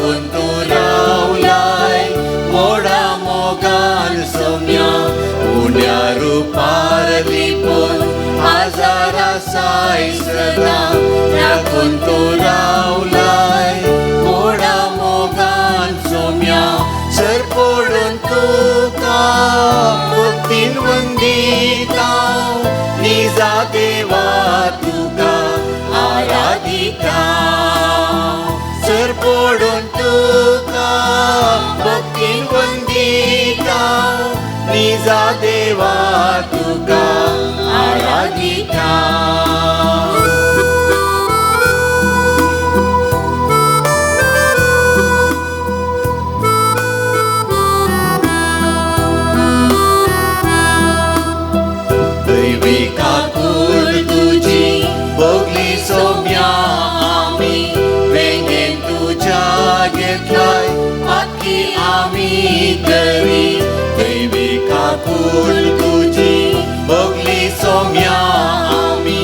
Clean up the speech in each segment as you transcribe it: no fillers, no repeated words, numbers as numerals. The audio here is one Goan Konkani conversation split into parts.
राखून तूं रावलाय मोडा मोगान सोम्या उण्या रुपार लिपून आजार आसाय सदां राखून तूं रावलाय मोडा मोगान सोम्या सर पडून तुका भक्तीन वंदिता निजा देवा तुका आराधिता सर पडून तुका भक्तीन वंदिता निजा देवा तुका आराधिता. दैवी काकूट तुजी भोगली सोम्या आमी वेंगेन तुज्या घेतलाय पातकी आमी तरी दैवी काकूट तुजी भोगली सोम्या आमी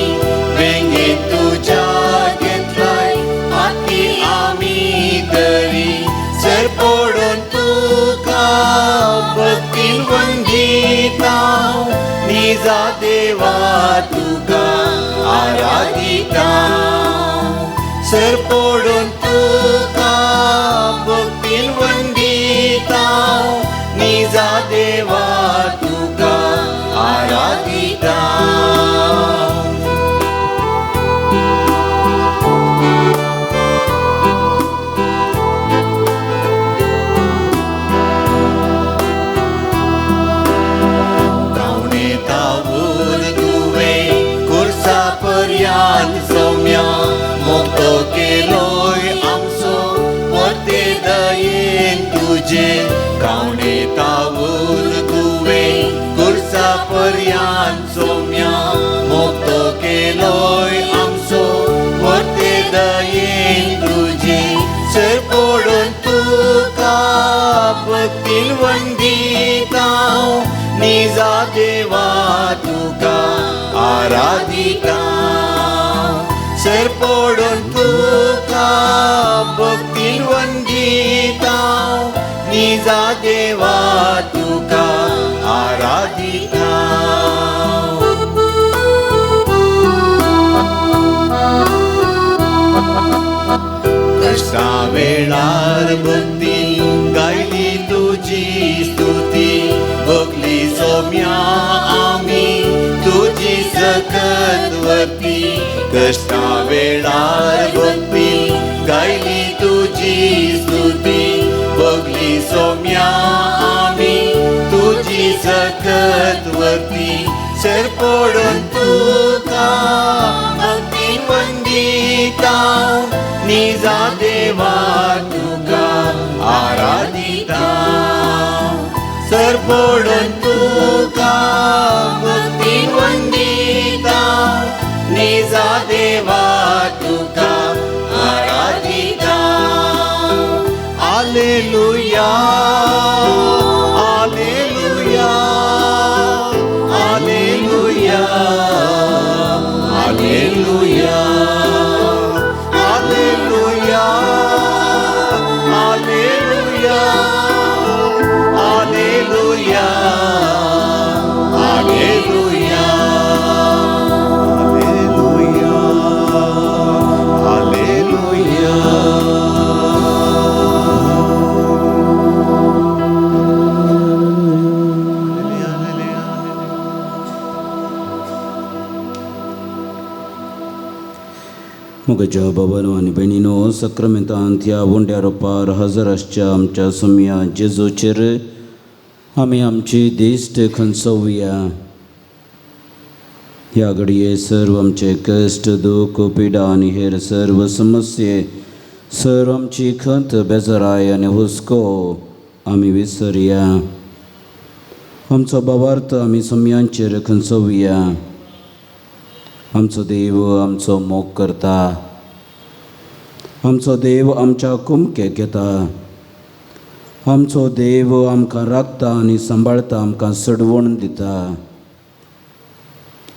वेंगेन तुज्या घेतलाय पातकी आमी तरी सर पडून तुका भक्तीन वंदिता निजा देवा तुका आराधिता सर पडून तुका भक्तीन वंदिता निजा देवा तुका आराधिता. तावणे तावूर तुवें कुर्सा पर्यान सौम्या मुक्तो केलोय आमचो परते दयेन तुजे कावणे तावूर तुवें कुर्सा पर्यान सौम्या मुक्तो केलोय आमचो परते दयेन तुजे सर पडून तुका भक्तीन वंदिता निजा देवा तुका आराधिता सर पडून तुका भक्तीन वंदिता निजा देवा तुका आराधिता. कश्टा वेळार भक्ती गायली तुजी स्तुती भोगली सोम्या आमी तुजी सकत वरती कश्टा वेळार भक्ती गायली तुजी स्तुती भोगली सोम्या आमी तुजी सकत वरती सर पडून तुका भक्तीन वंदिता निजा देवा तुका आराधिता सर पडून तुका भक्तीन वंदिता निजा देवा तुका आराधिता. Alleluia alleluia alleluia alleluia alleluia alleluia alleluia alleluia alleluia alleluia. मुगाच्या बाबानो आनी भयणीनो सक्रमेंतांत ह्या उंड्या रुपार हजर आसच्या आमच्या सोम्या जेजूचेर आमी आमची दिश्ट खंचोवया. ह्या घडये सर्व आमचे कश्ट दुख पिडा आनी हेर सर्व समस्ये सर्व आमची खंत बेजाराय आनी हुस्को आमी विसरया. आमचो बाबार्थ आमी सोम्यांचेर खंचोवया. आमचो देव आमचो मोग करता. आमचो देव आमच्या कुमकेक येता. आमचो देव आमकां राखता आनी सांबाळता, आमकां सडवण दिता.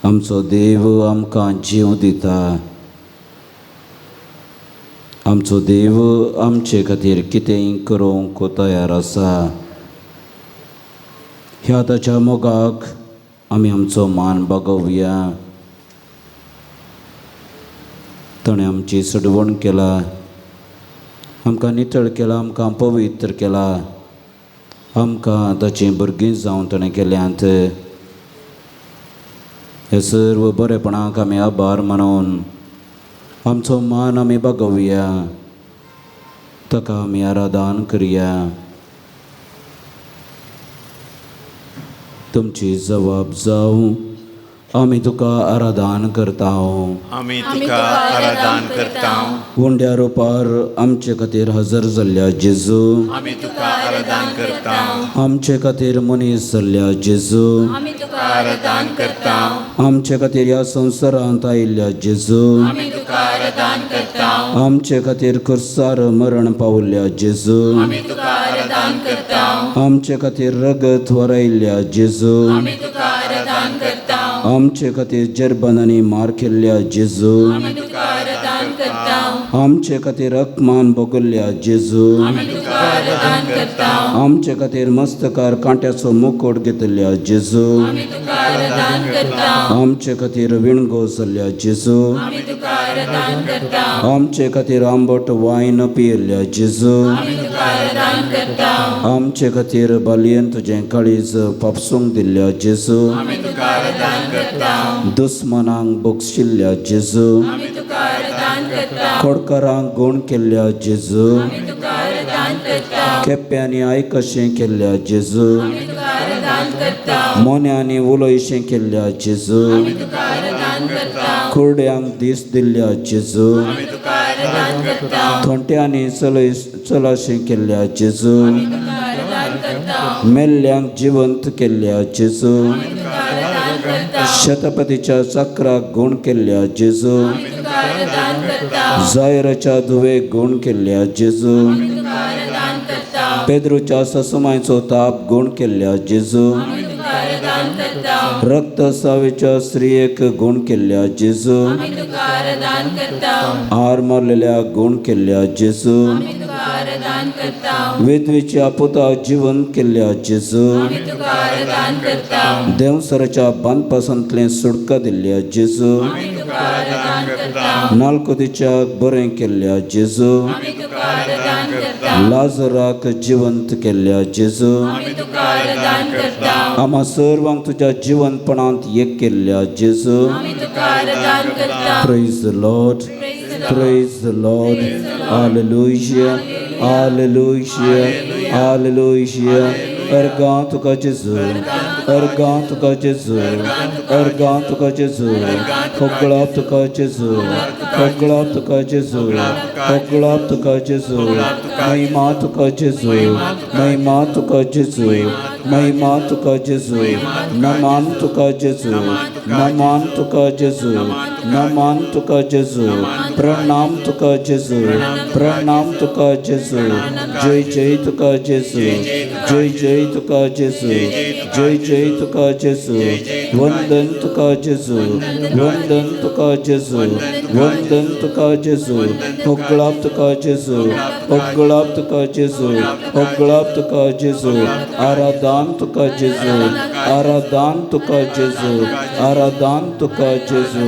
आमचो देव आमकां जीव दिता. आमचो देव आमचे खातीर कितेंय करूंक तयार आसा. ह्या ताच्या मोगाक आमी आमचो मान बागोवया. ताणें आमची सडवण केला, आमकां नितळ केला, आमकां पवित्र केला, आमकां ताचीं भुरगीं जावन ताणें केल्यांत. हे सर्व बरेपणाक आमी आभार मानून आमचो मान आमी बागोवया, ताका आमी आराधन करया. तुमची जबाब जावं, आमी तुका आराधन करता. आमी तुका आराधन करता. उंड्या रुपार आमचे खातीर हजर जाल्ल्या जेजू, आमी तुका आराधन करता. आमचे खातीर मनीस जाल्ल्या जेजू, आमी तुका आराधन करता. आमचे खातीर ह्या संवसारांत आयिल्ल्या जेजू, आमी तुका आराधन करता. आमचे खातीर खुर्सार मरण पावल्ल्या जेजू, आमी तुका आराधन करता. आमचे खातीर रगत वरायल्ल्या जेजू, आमी तुका आराधन करता. आमचे खातीर जर्बनांनी मार केल्ल्या जेजू, आमी तुका आराधन करता. आमचे खातीर अपमान भोगल्ल्या जेजू, आमी तुका आराधन करता. आमचे खातीर मस्तकार कांट्याचो मुकोट घेतल्या जेजू, आमी तुका आराधन करता. आमचे खातीर विणगो जाल्ल्या जेजू, आमी तुका आराधन करता. आमचे खातीर आंबट वायन पियल्ल्या जेजू, आमी तुका आराधन करता. आमचे खातीर बालयेन तुजें काळीज पापसूंक दिल्ल्या जेजू, आमी तुका आराधन करता. दुस्मनांक बक्षिल्ल्या जेजू, आमी तुका आराधन करता. खोडकारांक गुण केल्ल्या जेजू, आमी तुका आराधन करता. केप्यांनी आयकशें केल्ल्या जेजू, आमी तुका आराधन करता. मोन्यांनी उलयशें केल्ल्या जेजू, आमी तुका आराधन करता. कुरड्यांक दीस दिल्ल्या जेजू, आमी तुका आराधन करता. थोंट्यांनी चलशें केल्ल्या जेजू, आमी तुका आराधन करता. मेल्ल्यांक जिवंत केल्ल्या जेजू, आमी तुका आराधन करता. शतपतीच्या चक्राक गुण केल्ल्या जेजू, आमी तुका आराधन करता. जायराच्या धुवेक गुण केल्ल्या जेजू, आमी तुका आराधन करता. पेद्रूच्या ससुमायचो ताप गुण केल्ल्या जेजू, आमी तुका आराधन करता. रक्तसावेच्या स्त्रियेक गुण केल्ल्या जेजू, आमी तुका आराधन करता. आर मारलेल्या गुण केल्ल्या जेजू, आमी तुका आराधन करता. विधवेच्या पुताक जिवंत केल्ल्या जेजू, आमी तुका आराधन करता. देंवसराच्या बांदपासांतलें सुटका दिल्ल्या जेजू, आमी तुका आराधन करता. नालकुतीच्या बरें केल्ल्या जेजू, आमी तुका आराधन करता. लाजराक जिवंत केल्ल्या जेजू, आमी तुका आराधन करता. आम्हा सर्वांक तुज्या जिवंतपणांत एक केल्ल्या जेजू. आमी तुका आराधन करता. Praise the Lord, praise the Lord, hallelujah, hallelujah, hallelujah. अर्गां तुका जेजू, अर्गां तुका जेजू, अर्गां तुका जेजू, होगळाप तुका जेजू, होगळाप तुका जेजू, होगळाप तुका जेजू, महिमा तुका जेजू, महिमा तुका जेजू, महिमा तुका जेजू, नमान तुका जेजू, नमान तुका जेजू, नमान तुका जेजू, प्रणाम तुका जेजू, प्रणाम तुका जेजू, जय जय तुका जेजू, जय जय तुका जेजू, जय जय तुका जेजू, वंदन तुका जेजू, वंदन तुका जेजू, वंदन तुका जेजू, होगळाप तुका जेजू, होगळाप तुका जेजू, होगळाप तुका जेजू, आराधन तुका जेजू, आराधन तुका जेजू, आराधन तुका जेजू.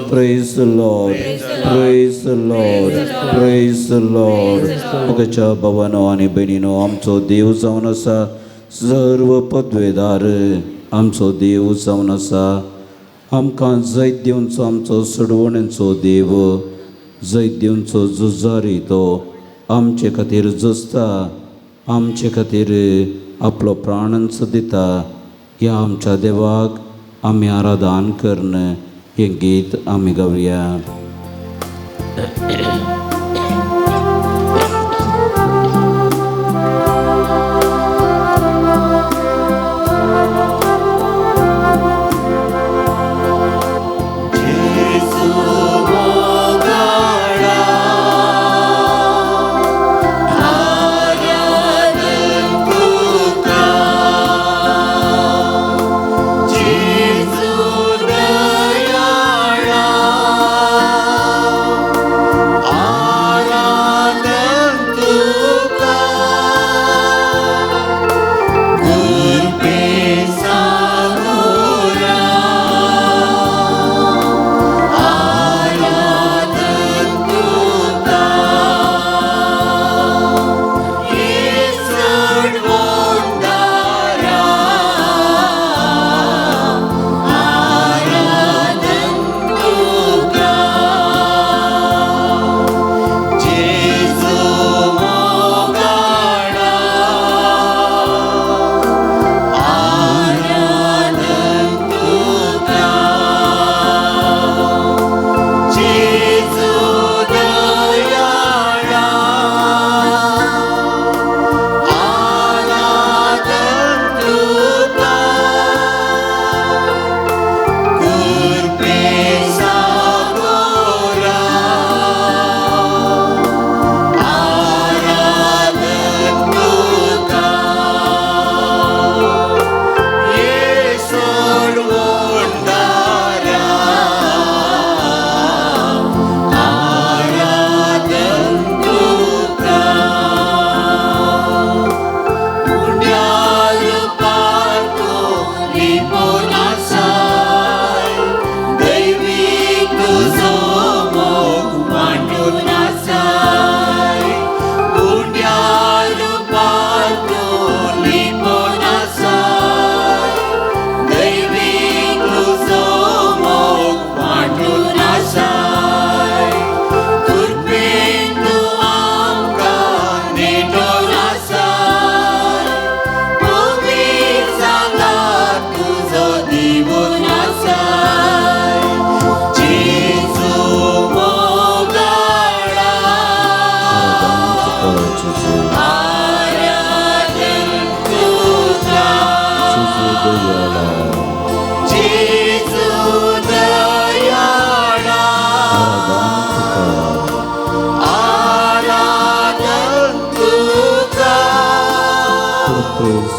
Praise the Lord, praise the Lord, praise the Lord. मोगाच्या भावानो आनी भयणीनो, आमचो देव जावन आसा सर्व पदवेदार, आमचो देव जावन आसा आमकां जैत दिवचो आमचो सोडवणेचो देव, जैत दिवचो झुजारी तो आमचे खातीर झुजता, आमचे खातीर आपलो प्राणच दिता. ह्या आमच्या देवाक आमी आराधन करून हें गीत आमी गावया. दयाळा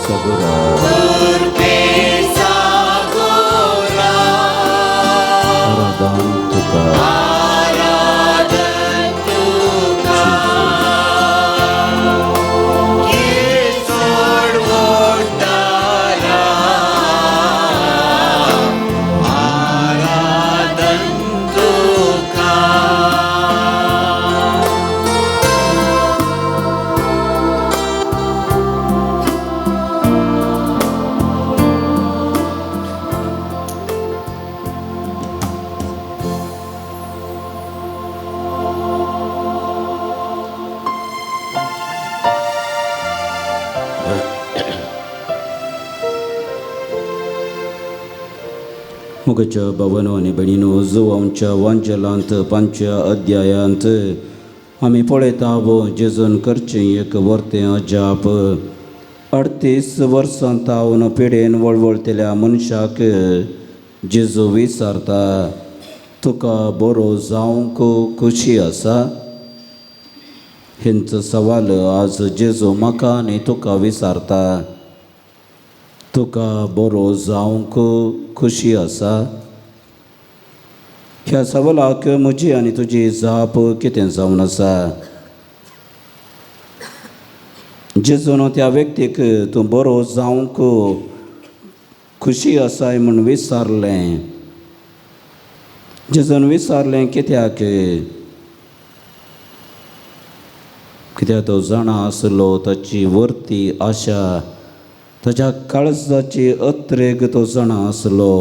सागोरा, तुर्बे सागोरा, आराधन तुका, आराधन तुका, किरसोड वोडतारा, आराधन तुका. मोगाच्या भावांनो आनी भयणीनो, जुवांच्या वांजेलांत 5व्या अध्यायांत आमी पळयता जेजून करचें एक वर्तें अजाप. 38 वर्सां तावन पिडेन वळवळतल्या मनशाक जेजू विचारता, तुका बरो जावंक खुशी आसा? हेंचो सवाल आज जेजू म्हाका आनी तुका विचारता, तुका बरो जावंक खुशी आसा? ह्या सवालाक म्हजी आनी तुजी जाप कितें जावन आसा? जेजून त्या व्यक्तीक तूं बरो जावंक खुशी आसाय म्हूण विचारलें. जेजून विचारलें कित्याक? कित्याक तो जाणा आसलो ताची वर्ती आशा, ताच्या काळजाची अत्रेग तो जाणा आसलो.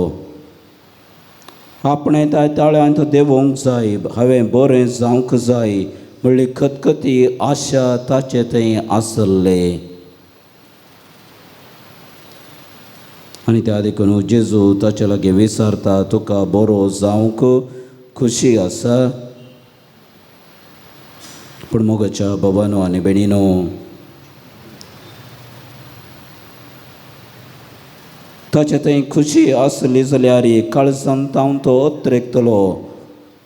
आपणें त्या ताळ्यांत देंवोंक जाय, हांवें बरें जावंक जाय म्हणली खतखती आशा ताचे थंय आसले. आनी त्या देखून जेजू ताचे लागीं विचारता, तुका बरो जावंक खुशी आसा? पूण मोगाच्या बाबानो आनी भयणीनो, ताचे थंय खुशी आसली जाल्यार काळजान तावन तो अत्रेकतलो,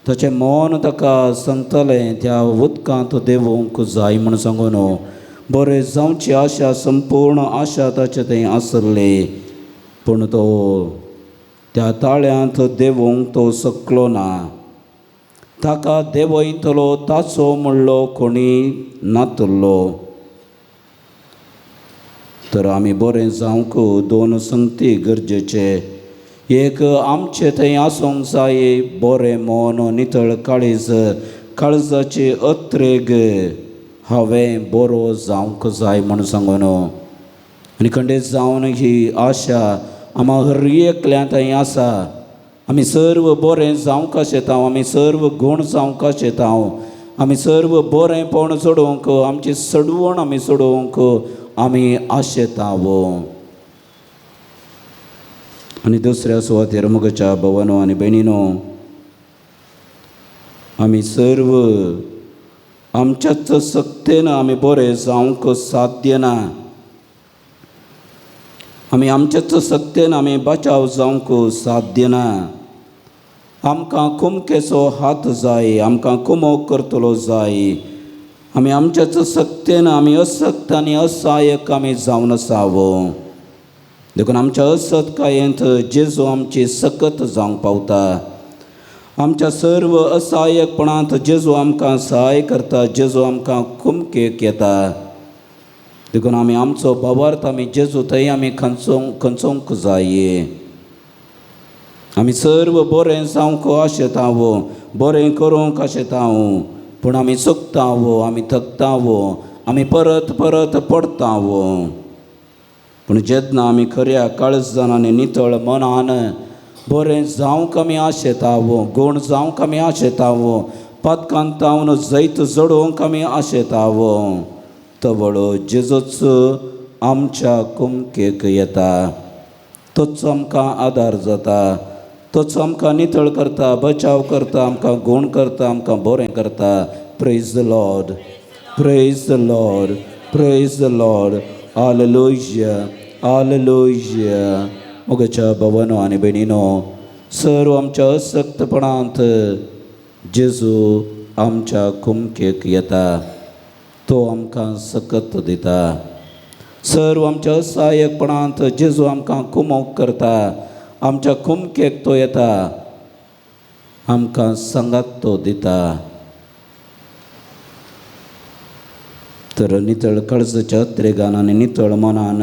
ताचें मन ताका सांगतलें त्या उदकांत देंवोंक जाय म्हूण सांगून. बरें जावची आशा, संपूर्ण आशा ताचे थंय आसली, पूण तो त्या ताळ्यांत देंवोंक तो शकलो ना. ताका देंवयतलो ताचो म्हणलो कोणी नातलो. तर आमी बरें जावंक दोन संगती गरजेचे. एक, आमचे थंय आसूंक जाय बरें मन, नितळ काळीज, काळजाची अत्रेग, हांवें बरो जावंक जाय म्हूण सांगून. आनी खंडीत जावन ही आशा आमा हर एकल्या थंय आसा. आमी सर्व बरें जावंक शेतांव, आमी सर्व गूण जावंक शेतांव, आमी सर्व बरेंपण सोडोवंक, आमची सडवण आमी सोडोवंक आमी आशेताव. आनी दुसऱ्या सुवातेर मोगाच्या भावानो आनी भयणीनो, आमी सर्व आमच्याच सक्तेन आमी बरें जावंक साध्य ना. आमी आमच्याच सक्तेन आमी बचाव जावंक साध्य ना. आमकां कुमकेचो हात जाय, आमकां कुमोक करतलो जाय. आमी आमच्याच सक्तेन आमी असक्त आनी असहायक आमी जावन आसाव. देखून आमच्या असत्कायेंत जेजू आमची सकत जावंक पावता. आमच्या सर्व असहायकपणांत जेजू आमकां सहाय करता, जेजू आमकां कुमकेक येता. देखून आमी आमचो भावार्थ आमी जेजू थंय आमी खंचोवंक जाय. आमी सर्व बरें जावंक आशेताव, बरें करूंक आशेताव, पूण आमी चुकताव, आमी थकताव, आमी परत परत पडताव. पूण जेन्ना आमी खऱ्या काळजान आनी नितळ मनान बरें जावंक आमी आशेताव, गूण जावंक आमी आशेताव, पातकांत तावन जैत जोडोवंक आमी आशेताव, तवळ जेजूच आमच्या कुमकेक येता. तोच आमकां आदार जाता, तोच आमकां नितळ करता, बचाव करता, आमकां गूण करता, आमकां बरें करता. Praise the Lord, praise the Lord, praise the Lord. Hallelujah, hallelujah. मोगाच्या भावानो आनी भयणीनो, सर्व आमच्या असक्तपणांत जेजू आमच्या कुमकेक येता. तो आमकां सकत दिता. सर्व आमच्या असहायकपणांत जेजू आमकां कुमोक करता. आमच्या कुमकेक तो येता, आमकां सांगात तो दिता. तर नितळ काळजाच्या अत्रेगान आनी नितळ मनान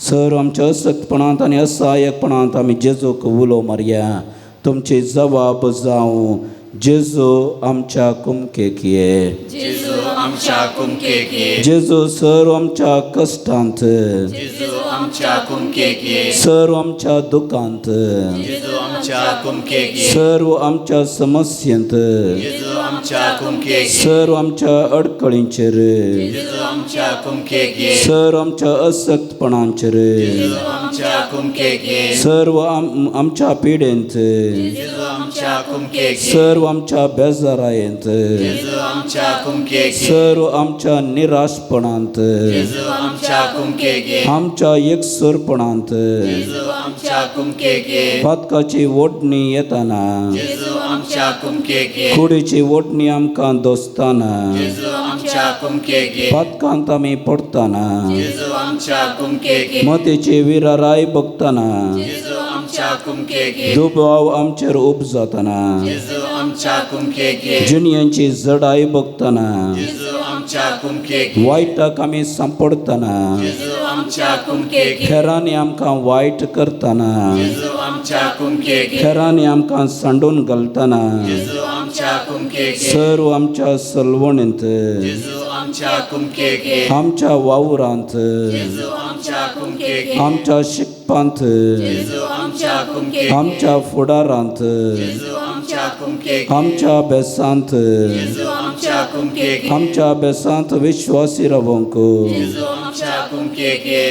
सर्व आमच्या असक्तपणांत आनी असहायकपणांत आमी जेजूक उलो मारया. तुमची जबाब जावं, जेजू आमच्या कुमकेक ये. जेजू आमच्या कुमकेक ये. जेजू सर्व आमच्या कश्टांत, जेजू आमच्या कुमकेक ये. सर्व आमच्या दुखांत, जेजू आमच्या कुमकेक ये. सर्व आमच्या समस्येंत, जेजू आमच्या कुमकेक ये. सर्व आमच्या अडकळींचेर, जेजू आमच्या कुमकेक ये. सर्व आमच्या असक्तपणांचेर, जेजू आमच्या कुमकेक ये. सर्व आमच्या पिडेंत, जेजू आमच्या कुमकेक ये. सर्व आमच्या बेजारायेंत, जेजू आमच्या कुमकेक ये. सर्व आमच्या निराशपणांत, जेजू आमच्या कुमकेक ये. आमच्या एकसुरपणांत, जेजू आमच्या कुमकेक ये. पातकाची ओडणी येताना, जेजू आमच्या कुमकेक ये. कुडीची ओडणी आमकां दोसताना, जेजू आमच्या कुमकेक ये. पातकांत आमी पडताना, जेजू आमच्या कुमकेक ये. मतीची विराराय बघताना, जेजू आमच्या कुमकेक ये. दुबाव आमचेर उपजातना, जेजू आमच्या कुमकेक ये. जिणयांची जडाय बघताना, जेजू आमच्या कुमकेक ये. वायटाक आमी सांपडताना, जेजू आमच्या कुमकेक ये. हेरांनी आमकां वायट करताना, जेजू आमच्या कुमकेक ये. हेरांनी आमकां सांडून घालताना, जेजू आमच्या कुमकेक ये. सर्व आमच्या सलवणींत, जेजू आमच्या कुमकेक ये. आमच्या वावरांत, जेजू आमच्या कुमकेक ये. आमच्या शिकपांत, जेजू आमच्या कुमकेक ये. आमच्या फुडारांत, जेजू आमच्या कुमकेक ये. आमच्या बेसांत, जेजू आमच्या कुमकेक ये. आमच्या बेसांत विश्वासी रावंक, जेजू आमच्या कुमकेक ये.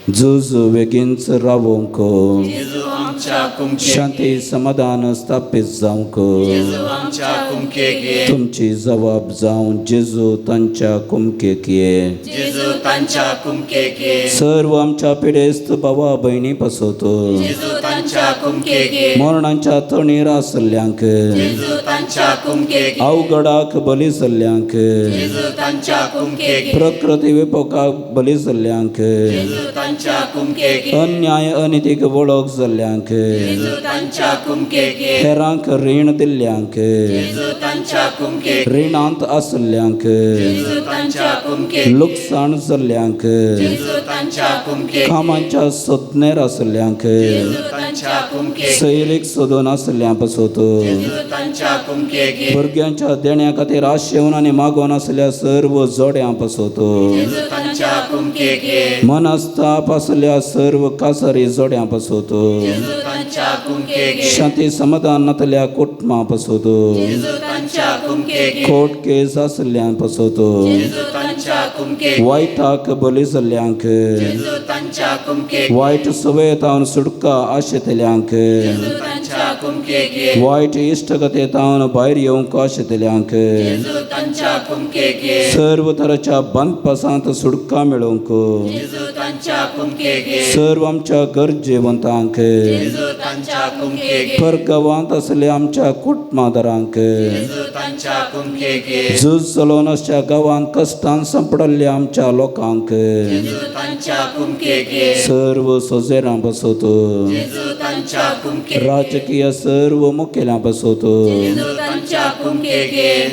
झूज बेगीनच रावंक, जेजू आमच्या कुमकेक ये. शांती समाधान स्थापीत जावंक. जेजू आमच्या कुमकेक ये. तुमची जबाब जावं, जेजू तांच्या कुमकेक ये. जेजू तांच्या कुमकेक ये. सर्व आमच्या पिडेस्त भावा भयणी पासत, जेजू तांच्या कुमकेक ये. मरणाच्या तणीर आसल्ल्यांक, जेजू तांच्या कुमकेक ये. अवघडाक बली जाल्ल्यांक, जेजू तांच्या कुमकेक ये. प्रकृती विपोकाक बली जाल्ल्यांक, जेजू तांच्या कुमकेक ये. अन्याय अनितीक वळख जाल्ल्यांक, जेजू तांच्या कुमकेक ये. हेरांक रीण दिल्ल्यांक, जेजू तांच्या कुमकेक. रिणांत आसल्ल्यांक, जेजू तांच्या कुमकेक. लुकसाण जाल्ल्यांक, जेजू तांच्या कुमकेक. कामाच्या सोदनेर आसल्ल्यांक, जेजू तांच्या कुमकेक. सैरीक सोदून आसल्या पासत, जेजू तांच्या कुमकेक ये. भुरग्यांच्या देण्या खातीर आशेवन आनी मागोवन आसल्या सर्व जोड्यां पासत, जेजू तांच्या कुमकेक ये. मनस्ताप आसल्या सर्व कासारी जोड्यां पासत, जेजू तांच्या कुमकेक ये. शांती समाधान नातल्या कुटुंबां पासत, जेजू तांच्या कुमकेक ये. कोर्ट केस आसल्यां पासत, जेजू तांच्या कुमकेक. वायटाक बली जाल्ल्यांक, जेजू तांच्या कुमकेक. वायट सवयेतावन सुटका आशेतल्यांक, जेजू तांच्या कुमकेक ये. वायट इश्टगतेतावन भायर येवंक आशेतल्यांक, जेजू तांच्या कुमकेक ये. सर्व तराच्या बांदपासांत सुटका मेळोवंक, जेजू तांच्या कुमकेक ये. सर्व आमच्या गरजेवंतांक, जेजू तांच्या कुमकेक ये. परगांवांत आसल्या आमच्या कुटुंबादारांक, जेजू तांच्या कुमकेक ये. झूज चलोवन आसच्या गांवांत कश्टान सांपडल्ल्या आमच्या लोकांक, जेजू तांच्या कुमकेक ये. सर्व सोजेरां पासत, जेजू तांच्या कुमकेक. राजकीय सर्व मुखेल्यां पासत, जेजू तांच्या कुमकेक ये.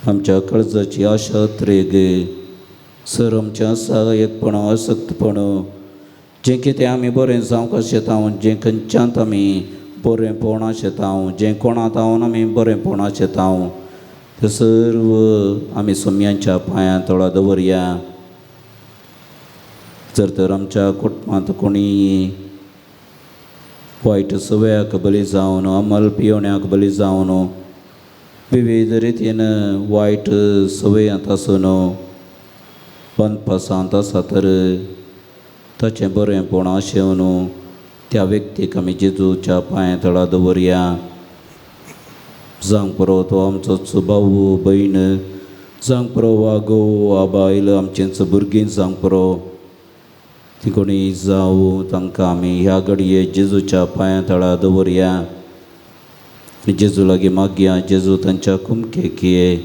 आमच्या काळजाची आशा त्रेग सर आमच्या सहायकपण असक्तपण जें कितें आमी बरें जावंक शेतांव, जें खंयच्यांत आमी बरें पोवणा शेतांव, जें कोणांत हांव आमी बरें पोवणा शेतांव, तें सर्व आमी सोम्यांच्या पांयां तळा दवरया. जर तर आमच्या कुटुंबांत कोणीय वायट सवयाक बली जावन, अमल पियोण्याक बली जावन, विविध रितीन वायट सवयांत आसून बंदपासांत आसा तर ताचें बरेंपण आशेवन त्या व्यक्तीक आमी जेजूच्या पांया तळा दवरया. जावंक पुरो तो आमचोच भाव भयण, जावंक पुरो वा घोव वा बायल, आमचेंच भुरगीं जावंक पुरो, ती कोणी जावं तांकां आमी ह्या घडये जेजूच्या पांया तळा दवरया आनी जेजू लागीं मागया, जेजू तांच्या कुमकेक ये,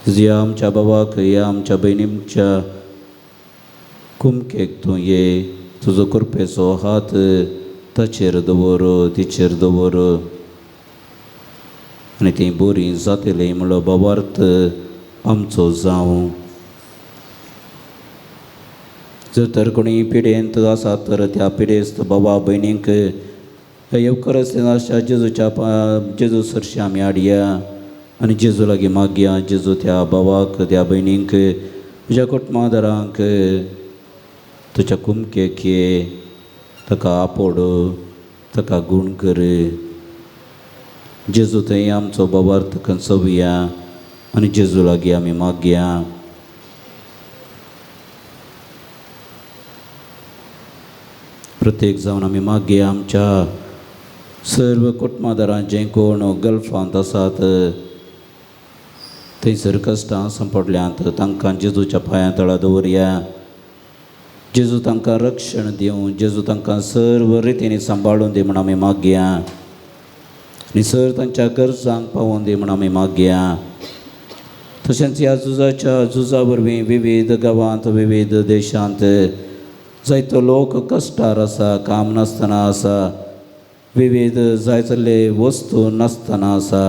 ह्या आमच्या बाबाक ह्या आमच्या भयणीच्या कुमकेक तूं ये तुजो कृपेचो हात ताचेर दवर तिचेर दवर आनी तीं बरीं जातलीं म्हणलो बाबार्थ आमचो जावं. जर तर कोणी पिडेंत आसा तर त्या पिडेस्त बाबा भयणींक येवकर जेजूच्या जेजू सरशी आमी हाडया आनी जेजू लागीं मागया. जेजू त्या बाबाक त्या भयणींक तुज्या कुटुंबादारांक तुज्या कुमकेक ये ताका आपोड ताका गूण कर. जेजू थंय आमचो बाबार्थ कंसोवया आनी जेजू लागीं आमी मागया. प्रत्येक जावन आमी मागया आमच्या सर्व कुटुंबादारां जे कोण गल्फांत आसात थंयसर कश्टां सांपडल्यांत तांकां जेजूच्या पांयां तळा दवरया. जेजू तांकां रक्षण दिवं, जेजू तांकां सर्व रितींनी सांबाळून दी म्हण आमी मागया आनी सर तांच्या गरजांक पावोवन दी म्हण आमी मागया. तशेंच ह्या झुजाच्या झुजा वरवीं विविध गांवांत विविध देशांत जायतो लोक कश्टार आसा, काम नासतना आसा, विविध जाय जाल्ले वस्तू नासतना आसा.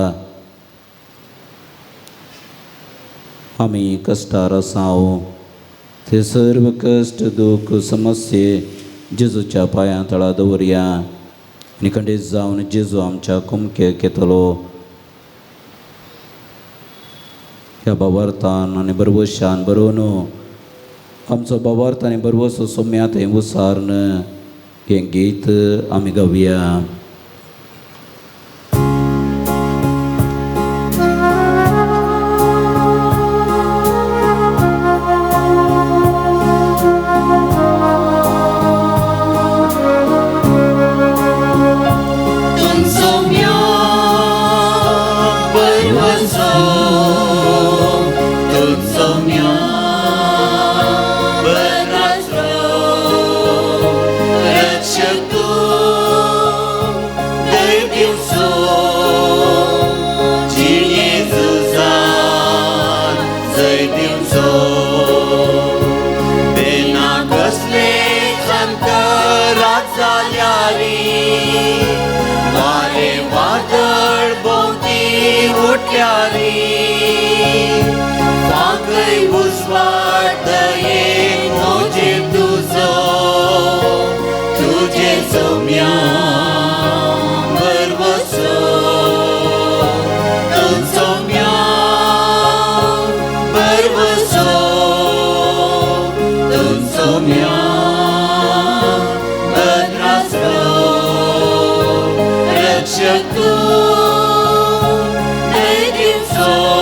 आमी कश्टार आसा ते सर्व कश्ट दुख समस्ये जेजूच्या पांयां तळा दवरया आनी खंडीत जावन जेजू आमच्या कुमकेक येतलो. ह्या बाबार्थान आनी बरवशान बरोवन आमचो बाबार्थ आनी बरवसो सोम्या थंय उसार्न हें गीत आमी गावया. रक्षक तूं, दिवचो.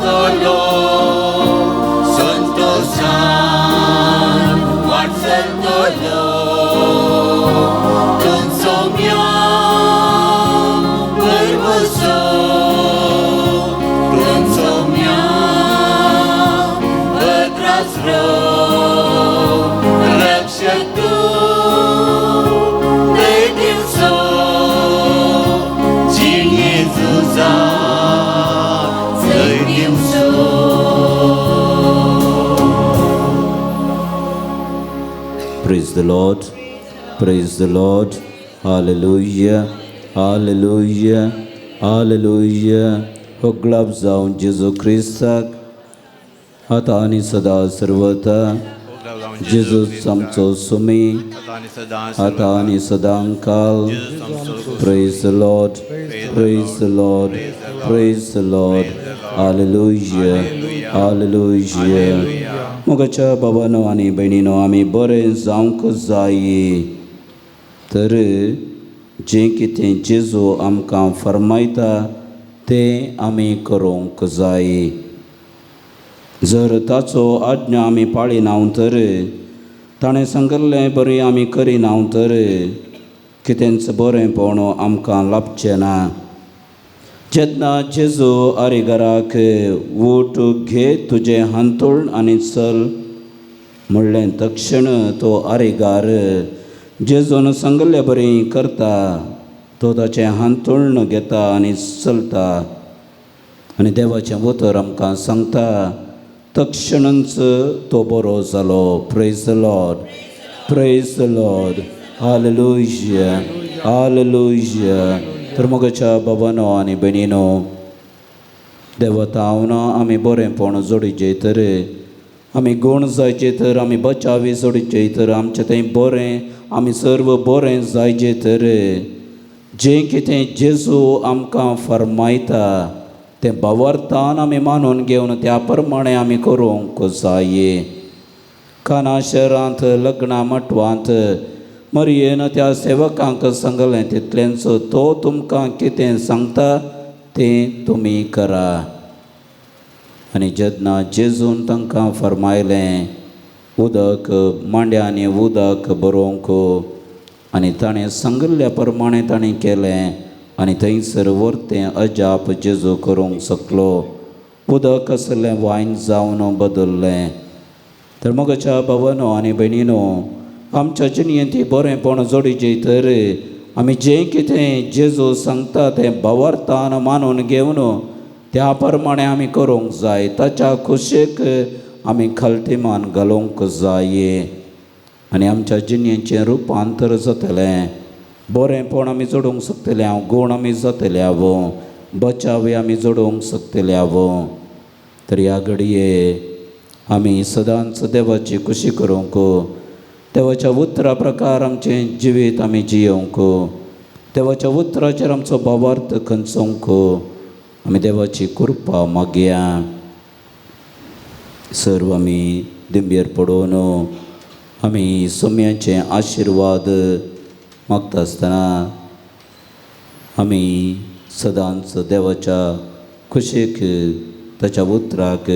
चलतलो, संतोषान वाट चलतलो, तुमचो म्या भरवसो, तुमचो म्या भद्रास्रो, रक्षक तूं दिवसो, जिणे झुजा जय दिवसो. Praise the Lord. Praise the Lord. Hallelujah. Hallelujah. Hallelujah. होगलाब जावन जेजू क्रिस्ताक आतां आनी सदा सर्वता. जेजूच आमचो सुमी आतां आनी सदां काल. Praise the Lord. Praise the Lord. Praise the Lord. Hallelujah. Hallelujah. मोगाच्या बाबानो आनी भयणीनो, आमी बरें जावंक जाय तर जें कितें जेजू आमकां फरमायता तें आमी करूंक जाय. जर ताचो आज्ञा आमी पाळिना तर, ताणें सांगिल्लें बरें आमी करिना तर, कितेंच बरेंपण आमकां लाभचें ना. जेन्ना जेजू आरिगराक वोट घे तुजें हांतूण आनी चल म्हणलें, तक्षण तो आरिगार जेजून सांगिल्ले बरी करता. तो ताचें हांतूण घेता आनी चलता. आनी देवाचें उतर आमकां सांगता, तक्षणच तो बरो जालो. Praise the Lord. Praise the Lord. Hallelujah. Hallelujah. तर मोगाच्या बाबानो आनी भयणीनो, देवतावन आमी बरेंपण जोडीचे तर, आमी गूण जायचे तर, आमी बचावी जोडीचे तर, आमचें थंय बरें, आमी सर्व बरें जायचे तर, जें कितें जेजू आमकां फरमायता तें भावार्थान आमी मानून घेवन त्या प्रमाणें आमी करूंक जाय. काना शहरांत लग्ना मटवांत मरयेन त्या सेवकांक सांगलें, तितलेंच तो तुमकां कितें सांगता तें तुमी करा. आनी जेन्ना जेजून तांकां फरमायलें उदक मांड्यांनी उदक बरोवंक, आनी ताणें सांगिल्ल्या प्रमाणें ताणें केलें, आनी थंयसर वर्तें अजाप जेजू करूंक शकलो. उदक आसलें वायन जावन बदल्लें. तर मोगाच्या भावानो आनी भयणीनो, आमच्या जिणेंत बरेंपण जोडीचें तर आमी जें कितें जेजू सांगता तें भावार्थान मानून घेवन त्या प्रमाणें आमी करूंक जाय. ताच्या खोशेक आमी खालतीमान घालूंक जाय आनी आमच्या जिणेचें रुपांतर जातलें. बरेंपण आमी जोडूंक शकतले हांव, गूण आमी जातले हांव, बचावी आमी जोडूंक शकतले हांव. तर ह्या घडये आमी सदांच देवाची खुशी करूंक, देवाच्या उतरा प्रकार आमचें जिवीत आमी जियोवंक, देवाच्या उतराचेर आमचो भावार्थ खंचोवंक आमी देवाची कृपा मागया. सर्व आमी दिंबेर पडोवन आमी सोम्याचे आशिर्वाद मागता आसतना आमी सदांच देवाच्या खुशेक, ताच्या उतराक,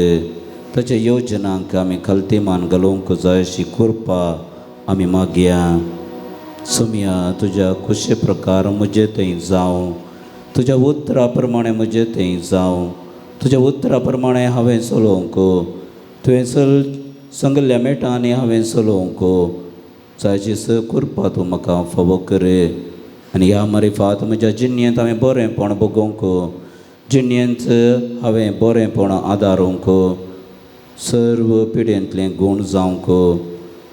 ताच्या योजनांक आमी खालतीमान घालूंक जाय अशी कृपा आमी मागया. सोम्या तुज्या खुशे प्रकार म्हजे थंय जावं, तुज्या उतरा प्रमाणें म्हजे थंय जावं, तुज्या उतरा प्रमाणें हांवें चलोवंक, तुवें चल सांगिल्ल्या मेटांनी हांवें चलोवंक जायची स कृपा तूं म्हाका फावो कर. आनी ह्या मारिफात म्हज्या जिणेंत हांवें बरेंपण भोगोवंक, जिणेंत हांवें बरेंपण आदारूंक, सर्व पिडेंतलें गूण जावंक,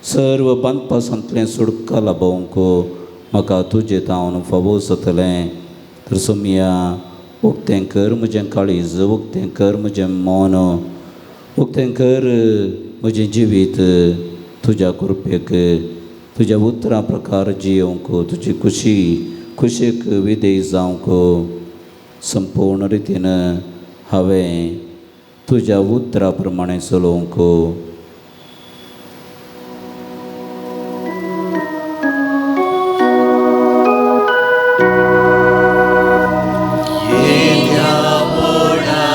सर्व बांदपासांतलें सुटका लाभोवंक म्हाका तुजें तावन फावो जातलें. तर सोमया उक्तें कर म्हजें काळीज, उक्तें कर म्हजें मन, उक्तें कर म्हजें जिवीत तुज्या कृपेक, तुज्या उतरां प्रकार जियोवंक, तुजी खुशी खुशेक विधेय जावंक. संपूर्ण रितीन हांवें तुज्या उतरा प्रमाणें चलोवंक. येद्या व्हडा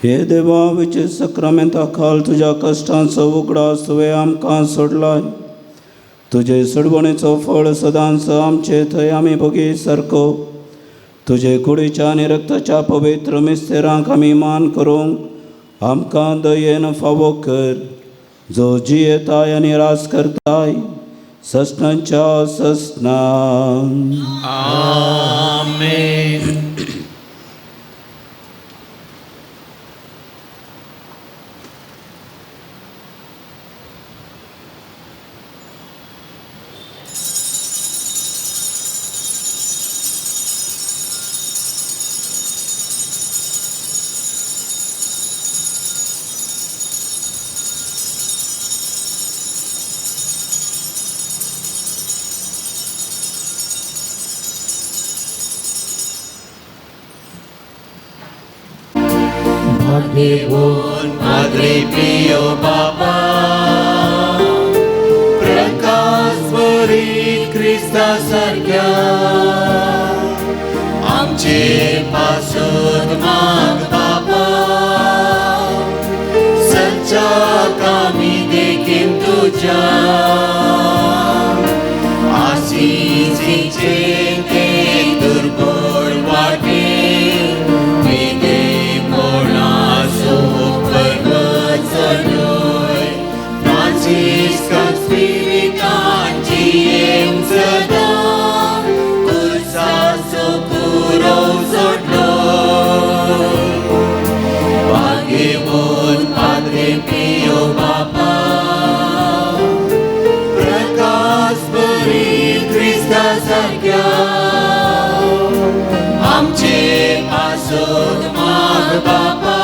हे देवा विचे सक्रामेंता खाल तुज्या कश्टांचो उगडास तुवें आमकां सोडलाय. तुजे सोडवणेचो फळ सदांच आमचे थंय आमी भोगी सारको. तुजे कुडीच्या आनी रक्ताच्या पवित्र मिस्तेरांक आमी मान करूंक आमकां दयेन फावो कर, जो जियेताय आनी राज करताय ससनांच्या ससनां. आमेन. भाग्यवान पाद्रे पियो बाबा, प्रकाश बरी क्रिस्ता सारक्या आमचे पासून माग बाबा, सच्चा कामी देखीन तुझ्या आसिसीचे ते दुर्बळ वाटे विदेपणाचो पर्वत चडय फ्रांसिस्कान स्पिरितान जियेवंक सदां खुर्साचो पुरव जोडलो. भाग्यवान पाद्रे पियो बाबा, प्रकाश बरी क्रिस्ता सारक्या आमचे पासून माग बाबा,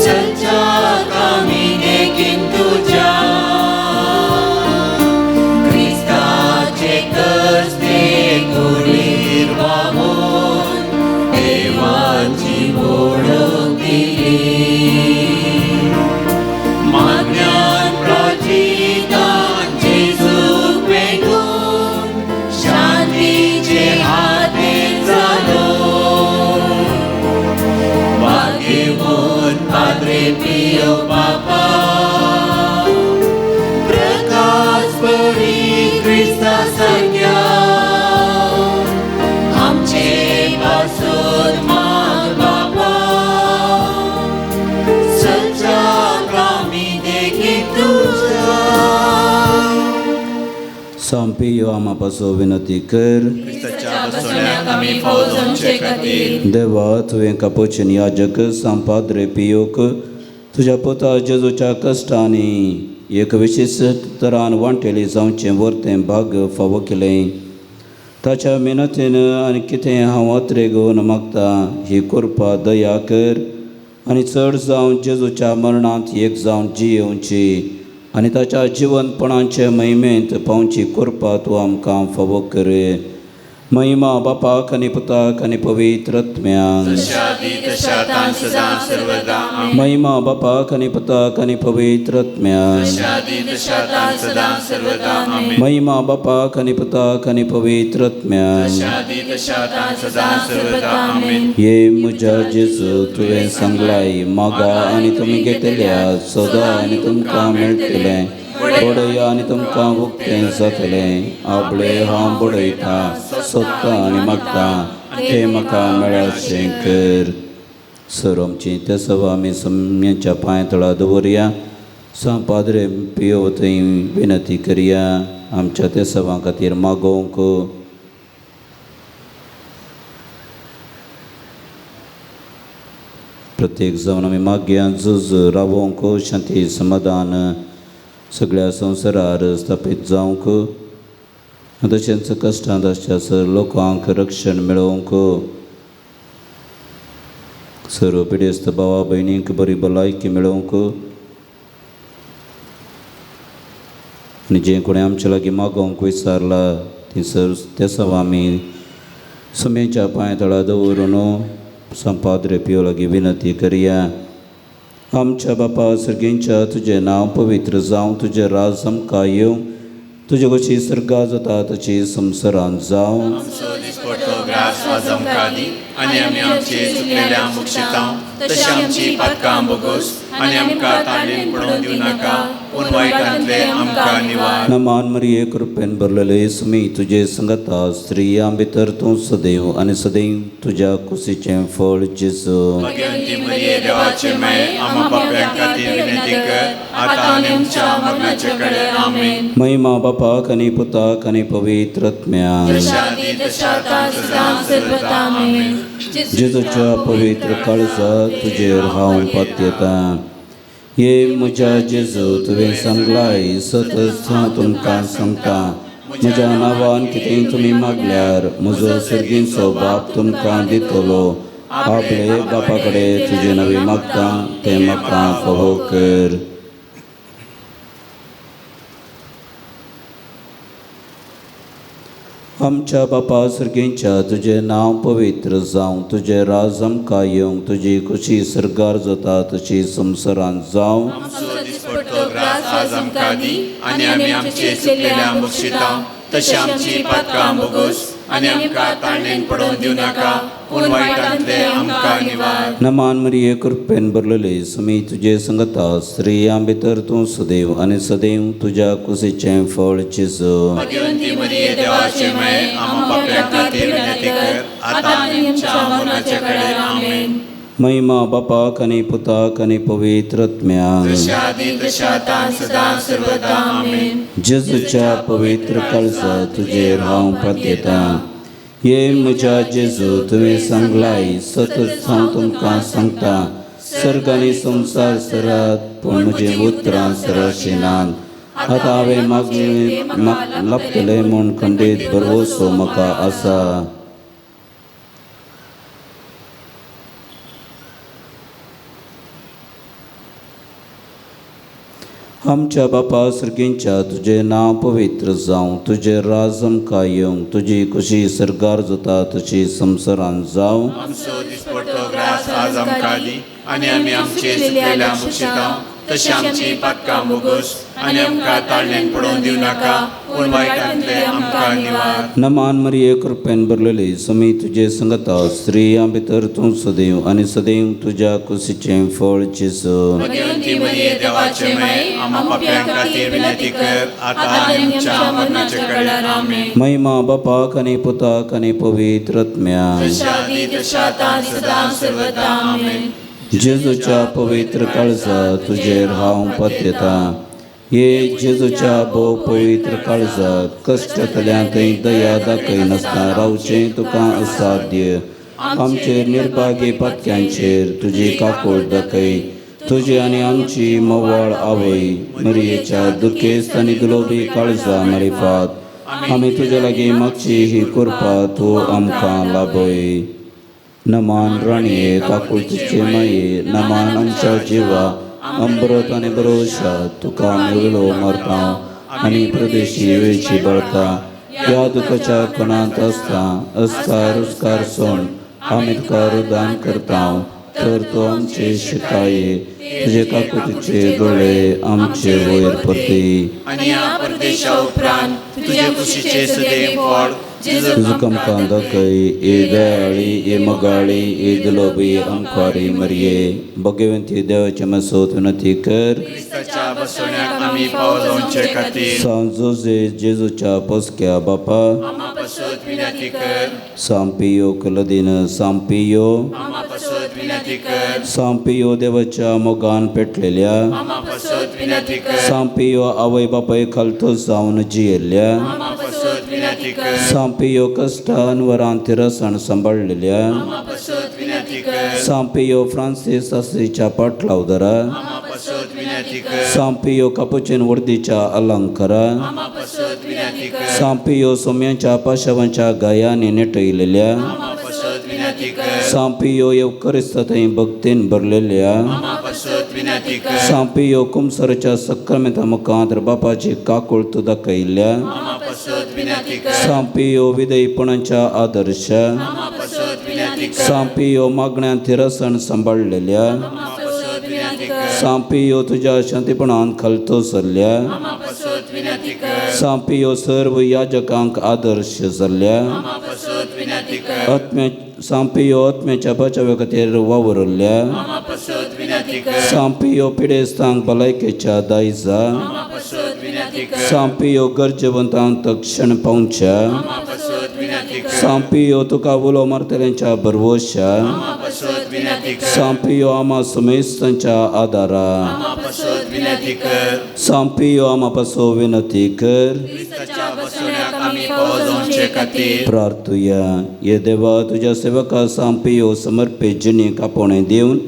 सच्चा कामी देखीन तुझ्या क्रिस्ताचे कसते कुडीर वाहून देवाची वळख दिली. मागण्यान प्राचितान जेजूक पेटून शांतीचे हाते जालो. भाग्यवान पाद्रे पियो बाबा, प्रकाश बरी क्रिस्ता सारक्या आमचे पासून माग बाबा, सच्चा कामी देखीन तुझ्या. सांपियो आमा पासो विनंती कर. क्रिस्ताच्या बसवण्याक आमी फावो जावचे खातीर. देवा, तुवें कापोचीन याजक सांग पाद्रे पियोक तुज्या पुता जेजूच्या कश्टांनी एक विशेश तरान वांटेली जावचें वर्तें भाग फावो केलें. ताच्या मेहनतीन आनी कितें हांव अत्रेगून मागता ही कृपा दया कर आनी चड जावन जेजूच्या मरणांत एक जावन जियेवची आनी ताच्या जिवनपणाचे महिमेंत पावची कृपा तूं आमकां फावो कर. महिमा बापाक आनी पुताक आनी पवित्र आत्म्याक. जशा आदी तशा आतां सदां सर्वदा. आमेन. महिमा बापाक आनी पुताक आनी पवित्र आत्म्याक. जशा आदी तशा आतां सदां सर्वदा. आमेन. महिमा बापाक आनी पुताक आनी पवित्र आत्म्याक. जशा आदी तशा आतां सदां सर्वदा. आमेन. हे म्हज्या जेजू, तुवें सांगलाय मागा आनी तुमी घेतल्या, सोदा आनी तुमकां मेळटलें, बडया आनी तुमकां उक्तें जातलें. आपले हांव बडयता, सोदता आनी मागता तें म्हाका मेळाशें कर. सर आमची ते सभा आमी सम्याच्या पांय तळा दवरया. सांग पाद्रे पियो थंय विनंती करया आमच्या त्या सभां खातीर मागोवंक. प्रत्येक जावन आमी मागया झूज रावोवंक, शांती समाधान सगळ्या संवसारार स्थापीत जावंक, तशेंच कश्टांत आसच्या सर लोकांक रक्षण मेळोवंक, सर्व पिडेस्त भावा भयणींक बरी भलायकी मेळोवंक आनी जें कोणें आमच्या लागीं मागोवंक विचारला ती सर ते सव आमी सुमेच्या पांय तळा दवरून संपाद्रे पियो लागीं विनंती करया. आमच्या बापा सर्गींच्या, तुजें नांव पवित्र जावं, तुजें राज आमकां येवं, तुजे कशी सर्गा जाता तशी संवसारांत जावं. आमचो दिसपडतो ग्रास आज आमकां दी आनी आमी आमचे चुकलेल्या बक्षितां तशी आमची पातकां बोगोस आनी आमकां ताळेन पडोवन दिवं नाका पूण वायटांतले आमकां निवार. नमान मरिये, कृपेन भरलेले, सुमी तुजे संगता, स्त्रियां भितर तूं सदैव आनी सदैव तुज्या कुशीचें फळ जेजू. भाग्यवंती मरिये, देवाचे माये, आम्हा पाप्यां खातीर विनंती कर, आतां आनी आमच्या मरणाचे कडेन. आमेन. महिमा बापाक आनी पुताक आनी पवित्र आत्म्याक. जशा आदी तशा आतां सदां सर्वदा. आमेन. जेजूच्या पवित्र काळजा, तुजेर हांव पातयेतां. हे म्हज्या जेजू, तुवें सांगलाय, सतच हांव तुमकां सांगता, म्हज्या नांवान कितें तुमी मागल्यार म्हजो सर्गींचो बाप तुमकां दितलो. आपले बापा कडेन तुजें नवें मागता तें म्हाका फावो कर. आमच्या बापा सर्गींच्या, तुजें नांव पवित्र जावं, तुजें राज आमकां येवंक, तुजी खुशी सर्गार जाता तशी संवसारांत जावं. आमचो दिसपट्टो ग्रास आज आमकां दी आनी आमी आमचे चुकलेल्या बक्षितां तशी आमची पातकां बोगोस आनी आमकां ताळणेन पडोवन दिवं नाका पूण वायटांतले आमकां निवार. नमान मरिये, कृपेन भरलेले, सुमी तुजे संगता, स्त्रियां भितर तूं सदैव आनी सदैव तुज्या कुशीचें फळ जेजू. भाग्यवंती मरिये, देवाचे माये, आम्हा पाप्यां खातीर विनंती कर, आतां आनी आमच्या मरणाचे कडेन. आमेन. महिमा बापाक आनी पुताक आनी पवित्र आत्म्याक. जशा आदी तशा आतां सदां सर्वदा. आमेन. जेजूच्या पवित्र काळजा, तुजेर हांव पातयेतां. हे म्हज्या जेजू, तुवें सांगलाय, सतत हांव तुमकां सांगता, सर्ग आनी संवसार सरात पूण म्हजीं उतरां सराशी नात. आतां हांवें मागलें लाबतलें म्हूण खंडीत भरवंसो म्हाका आसा. आमच्या बापा सर्गींच्या, तुजें नांव पवित्र जावं, तुजें राज आमकां येवंक, तुजी खुशी सर्गार जाता तशी संवसारांत जावं. आमचो दिसपट्टो ग्रास आज आमकां दी आनी आमी आमचे चुकलेल्या बक्षितां तशी आमची पातकां बोगोस आनी आमकां ताळणेन पडोवन दिवं नाका पूण वायटांतले आमकां निवार. नमान मरिये, कृपेन भरलेली, सुमी तुजे संगता, स्त्रियां भितर तूं सदैव आनी सदैव तुज्या कुशीचें फळ जेजू. भाग्यवंती मरिये, देवाचे माये, आम्हा पाप्यां खातीर विनंती कर, आतां आनी आमच्या मरणाचे कडेन. आमेन. महिमा बापाक आनी पुताक आनी पवित्र आत्म्याक. जशा आदी तशा आतां सदां सर्वदा. आमेन. जेजूच्या पवित्र काळजा, तुजेर हांव पातयेतां. हे जेजूच्या भोव पवित्र काळजा, कश्टांतल्यान थंय दया दाखयनासतना रावचें तुका असाध्य. आमचेर निर्भागी पातक्यांचेर तुजी काकूळ दाखय. तुजी आनी आमची मोवाळ आवय मरियेच्या दुखेस्त आनी दुलोबी काळजा मारिफात आमी तुजे लागीं मागची ही कृपा तूं आमकां लाभय. नमान राणये, काकुळतीचे माये, नमान आमच्या जिवा, अमृत आनी भरोशा, तुका आमी उलो मारता आनी प्रदेशी वेळची बळका ह्या दुखाच्या कणांत आसता अस्कार रुस्कार सोण आमी तुका रुदान करता, तर तूं आमचे शिकाये तुजे काकुतीचे दोळे आमचे वयर परती. आनी ह्या परदेशा उपरांत तुजे कुशीचे सदैव फळ जेजू तुजो आमकां दाखय. ए दयाळी, ए मोगाळी, ए दुलोबी आमकारी मरिये, भगवंती देवाचे मसोत विनंती कर क्रिस्ताच्या बसवण्याक आमी पाव जावचे खातीर. सांत जोजे जेजूच्या पोसक्या बापा, आम्हा पासत विनंती कर. सांपियो कलदीन सांपियो, आम्हा पासत विनंती कर. सांपियो देवाच्या मोगान पेटलेल्या, आम्हा पासत विनंती कर. सांपियो आवय बापाय खालतो जावन जियेल्ल्या, आम्हा पासत विनंती कर. सांपियो कश्टान वरान तिरसण सांबाळलेल्या, आम्हा पासत विनंती कर. सांपियो फ्रांसीस आसीच्या पाटलावदरा, आम्हा पासत विनंती कर. सांपियो कापुचीन वर्दीच्या अलंकारा, आम्हा पासत विनंती कर. सांपियो सोम्यांच्या पाशावांच्या गायांनी नेटयलेल्या, आम्हा पासत विनंती कर. सांपियो येवकरिस्त थंय भक्तीन भरलेल्या, आम्हा पासत विनंती कर. सांपियो कुमसरच्या सक्रमेंता मुखांत बापाची काकुळत दाखयल्ल्या, आम्हा पासत विनंती कर. सांपियो विदयपणाच्या आदर्श, आम्हा पासत विनंती कर. सांपियो मागण्यांत थिरसण सांबाळलेल्या, आम्हा पासत विनंती कर. सांपियो तुज्या शांतीपणान खालतो सरल्या, आम्हा पासत विनंती कर. सांपियो सर्व याजकांक आदर्श जाल्ल्या, आम्हा पासत विनंती कर. कर. आत्म्या सांपियो आत्म्याच्या बचाव्या खातीर वावुरल्या. आमा पासत विनंती कर. सांपियो पिडेस्तांक भलायकेच्या दायजा. आमा पासत विनंती कर. सांपियो गरजेवंतांक तक्षण पावच्या. आमा पासत विनंती कर. सांपियो तुका उलो मारतल्यांच्या भरवश्या. आमा पासत विनंती कर. सांपियो आमा सुमेस्तांच्या आदारा. आमा पासत विनंती कर. सांपियो आमा पासो विनंती कर. क्रिस्ताच्या बसवण्याक आमी पावो जावचे खातीर. प्रार्थुया. ये देवा, तुज्या सेवका सांपियो समर्पित जिणेक आपोवणें दिवन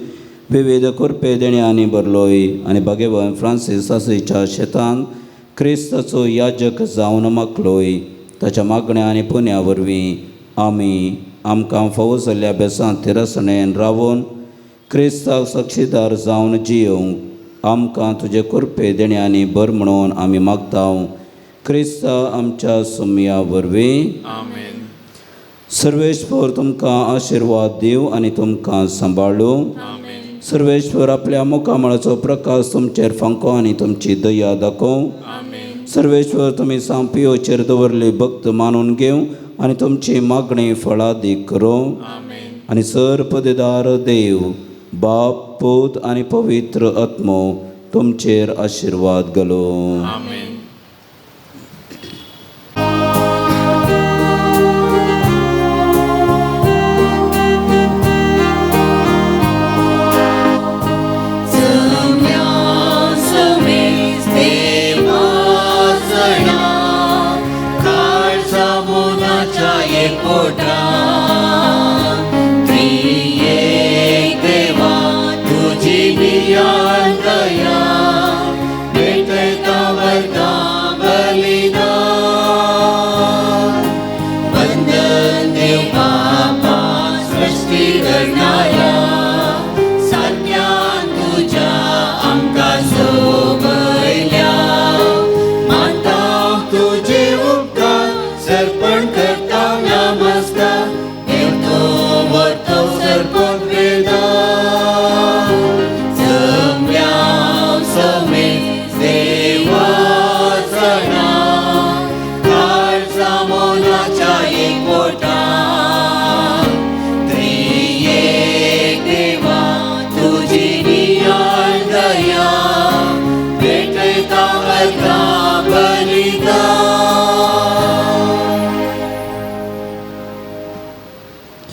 विविध कृपे देण्यांनी भरलोय आनी भागेवन फ्रांसीस सासईच्या शेतान क्रिस्ताचो याजक जावन मागलोय. ताच्या मागण्या आनी पुण्या वरवीं आमी आमकां फावो जाल्ल्या बेसांत थिरसणेन रावून क्रिस्ताक साक्षीदार जावन जियोवंक आमकां तुजे कृपे देण्यांनी भर म्हणून आमी मागता, क्रिस्ता आमच्या सुमया वरवीं. आमेन. सर्वेश्वर तुमकां आशिर्वाद दिवं आनी तुमकां सांबाळूं. आमेन. सर्वेश्वर आपल्या मुखामळाचो प्रकाश तुमचेर फांको आनी तुमची दया दाखोवं. आमेन. सर्वेश्वर तुमी सांपियोचेर दवरली भक्त मानून घेवं आनी तुमची मागणी फळादीक करूं. आमेन. आनी सर पदेदार देव बाप, पूत आनी पवित्र आत्मो तुमचेर आशिर्वाद घालूं. आमेन.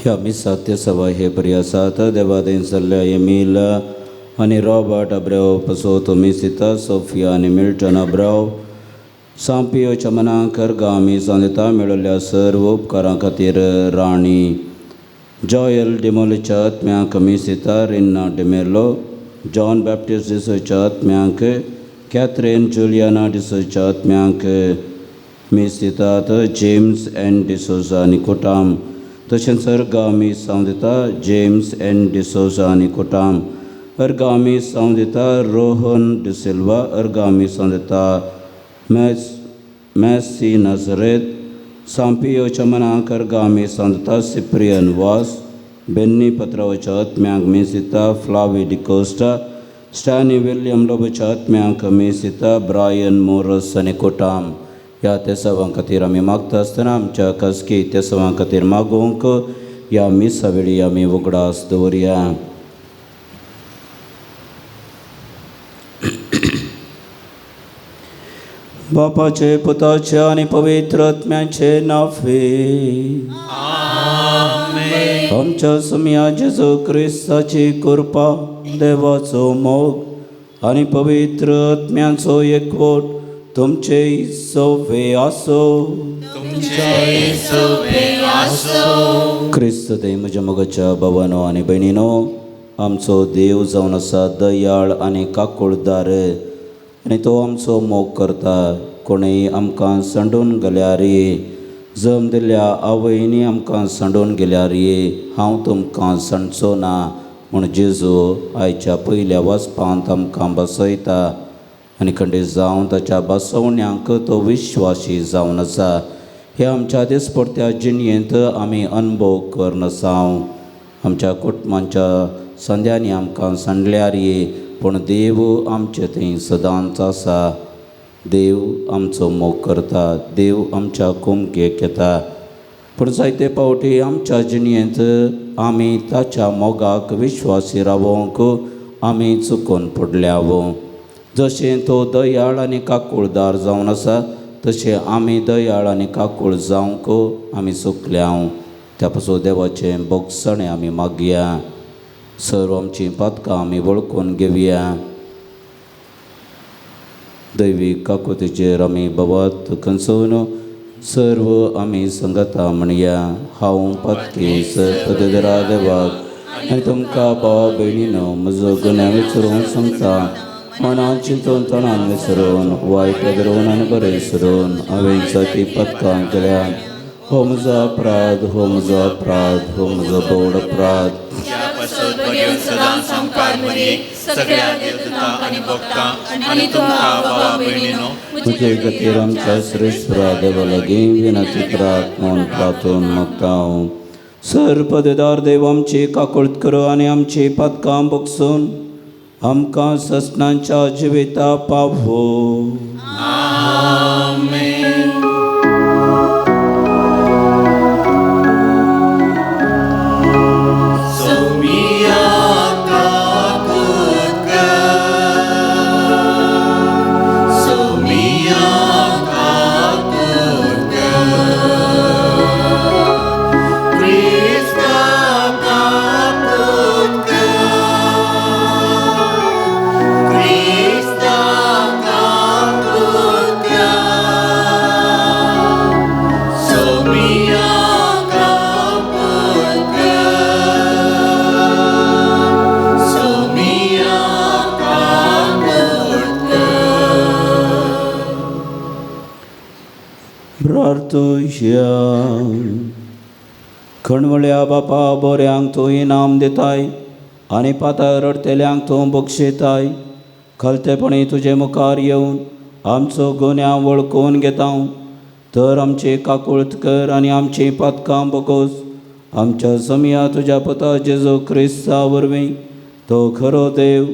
ह्या मिसाक ते सवाय हे बरी आसात. देवादेन जाल्ल्या एमील आनी रॉबर्ट अब्रेव पसो तुमी सीता सोफिया आनी मिल्टन अब्राव सांपियोच्या मनाक गामी जावन मेळिल्ल्या सर्व उपकारां खातीर राणी जॉयल डिमोलीच्या आत्म्याक मिसिता रिन्ना डिमेलो, जॉन बॅप्टिस्ट डिसोच्या आत्म्याक, कॅथरीन जुलियाना डिसोच्या आत्म्याक मिसितात जेम्स एन डिसोजा आनी कोटाम, तशेंच अर्गामी सावन दिता जेम्स एन डिसोजा आनी कोटाम, अर्गामी सावन दिता रोहन डिसिल्वा, अर्गामी सावन दिता मॅसी नजरेत, सांपियोच्या मनाक अर्गामी सावन दिता सिप्रियन वास, बेन्नी पत्रावच्या आत्म्याक मिसिता फ्लावी डिकोस्टा, स्टॅनी विल्यम लोबोच्या आत्म्याक मिसिता ब्रायन मोरस आनी कोटाम. ह्या तेसावां खातीर आमी मागता आसतना आमच्या खासगी तेसावां खातीर मागूंक ह्या मिसा वेळी आमी उगडास दवरया. बापाचे, पुताचे आनी पवित्र आत्म्याचे नांवे. आमच्या सुमया जेजू क्रिस्ताची कृपा, देवाचो मोग आनी पवित्र आत्म्याचो एकवट तुमचे सोवे आसो. तुमचे सोवे आसो. क्रिस्त ते म्हज्या मोगाच्या भावानो आनी भयणीनो, आमचो देव जावन आसा दयाळ आनी काकुळदार आनी तो आमचो मोग करता. कोणूय आमकां सांडून गेल्यार, जम दिल्ल्या आवयनी आमकां सांडून गेल्यार, हांव तुमकां सांडचो ना म्हूण जेजू आयच्या पयल्या वाचपांत आमकां बसयता आनी खंडीत जावन ताच्या बसवण्यांक तो विश्वासी जावन आसा. हे आमच्या दिसपडत्या जिणयेंत आमी अनुभव करून आसा. आमच्या कुटुंबांच्या संद्यांनी आमकां सांडल्यार, पूण देव आमचे थंय सदांच आसा. देव आमचो मोग करता, देव आमच्या कुमकेक येता. पूण जायते फावटी आमच्या जिणेंत आमी ताच्या मोगाक विश्वासी रावोंक आमी चुकून पडल्याव. जशें तो दयाळ आनी काकुळदार जावन आसा तशें आमी दयाळ आनी काकूळ जावंक आमी चुकल्याव. त्या पासून देवाचें भोगसणें आमी मागया. सर्व आमचीं पातकां आमी वळखून घेवया. दैवी काकुतीचेर आमी बाबात खंचोवन सर्व आमी संगता म्हणया. हांव पातकी सर्पदरा देवाक आनी तुमकां भावा भयणीनो म्हजो गुन्यांव विसरून सांगता. मनान चिंतून तणान विसरून वायट धरून आनी बरें विसरून हांवें जाती पदकां केल्या. हो म्हजो अपराध, हो म्हजो अपराध, हो म्हजो भोवड अपराध. सदांच आमकां सगळ्या देवता आनी भक्तां आनी तुमकां भावा भयणीनो म्हजे खातीर आमच्या श्रेश्ठरा देवा लागीं विनंती करात म्हूण प्रार्थून मागता. सर्पदेदार देव आमची काकूळत करो आनी आमची पातकां बगसून आमकां ससनांच्या जिविता पावो. आमेन. खणवळ्या बापा बोऱ्यांक तूं इनाम दिताय आनी पाताळ रडटेल्यांक तूं बक्षिताय. खलतेपणी तुजे मुखार येवन आमचो गुन्यांव वळखून घेता तर आमची काकूळत कर आनी आमची पातकां बगोस. आमच्या समया तुज्या पुता जेजू क्रिस्ता वरवीं तो खरो देव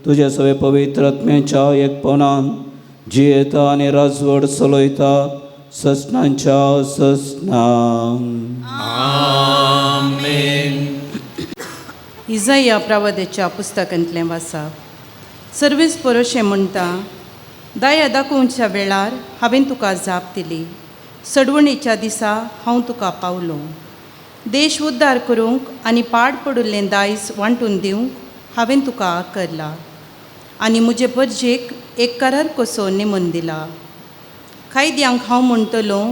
तुज्या सगळे पवित्र आत्म्याच्या एकपणान जियेता आनी राजवट चलयता ससनांच्या ससनां. आमेन. इजाया प्रवादेच्या पुस्तकांतलें वाचप. सर्वीस परोशें म्हणटा, दया दाखोवच्या वेळार हांवें तुका जाप दिली, सडवणीच्या दिसा हांव तुका पावलो. देश उद्धार करूंक आनी पाड पडिल्लें दायज वांटून दिवंक हांवें तुका आकरला आनी म्हजे परजेक एक करार कसो नेमून दिला. कायद्यांक हांव म्हणटलो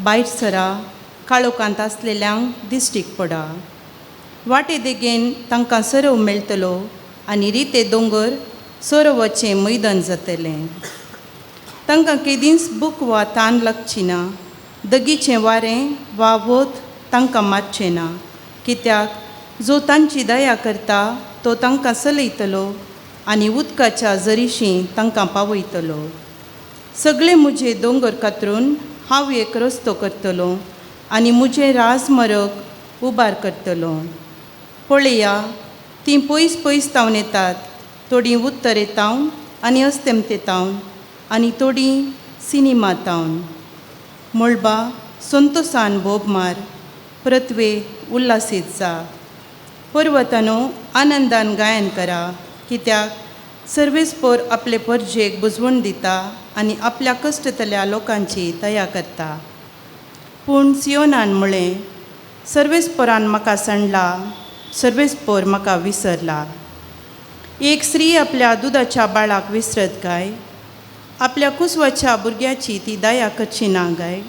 भायर सरा, काळोखांत आसलेल्यांक दिश्टीक पडा. वाटे देगेन तांकां सरव मेळटलो आनी रिते दोंगर सोरोवाचें मैदान जातलें. तांकां केदींच भूक वा तान लागची ना, दगीचें वारें वा वत तांकां मारचें ना, कित्याक जो तांची दया करता तो तांकां चलयतलो आनी उदकाच्या जरीशी तांकां पावयतलो. सगळे म्हजे दोंगर कातरून हांव एक रस्तो करतलो आनी म्हजें राजमरक उबार करतलो. पळया, तीं पयस पयस तावन येतात, थोडीं उत्तरे तावन आनी अस्तमते तावन आनी थोडीं सिनेमा तावन. मळबा संतोसान बोब मार, पृथ्वे उल्हासीत जा. पर्वतानो आनंदान गायन करा, कित्याक सर्वेस्पोर आपले परजेक बुजवण दिता आनी आपल्या कश्टतल्या लोकांची दया करता. पूण सियोनान म्हळें, सर्वेस्पोरान म्हाका सांडला, सर्वेस्पोर म्हाका विसरला. एक स्त्री आपल्या दुदाच्या बाळाक विसरत काय? आपल्या कुसवाच्या भुरग्याची ती दया करची ना काय?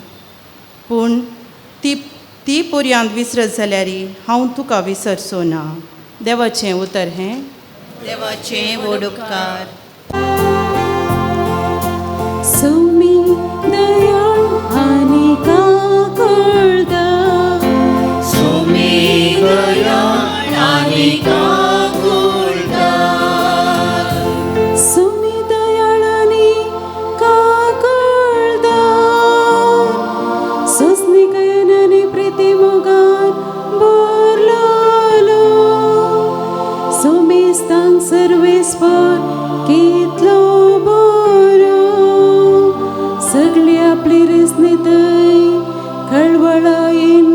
पूण ती ती पोरयांत विसरत जाल्यार हांव तुका विसरचो ना. देवाचें उतर हें. देवाचें व्हड उपकार. सौमी दयाळ आनी काकुळदार, सुमी दयाळ आनी काकुळदार, सौमी दयाळ आनी काकुळदार, सोसणिकायेन आनी प्रिती मोगान भरलोलो. सोमेस्तांक सर्वेस्पर कितलो बरो, सगळी आपली रिसनी थंय खळवळायेन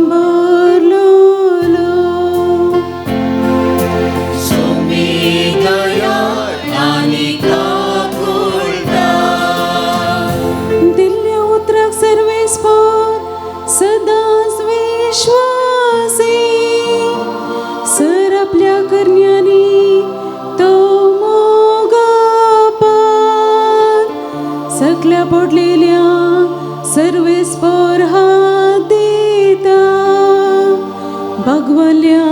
पिडा पडलेल्या सर्वेस्पर हात दिता भगवल्या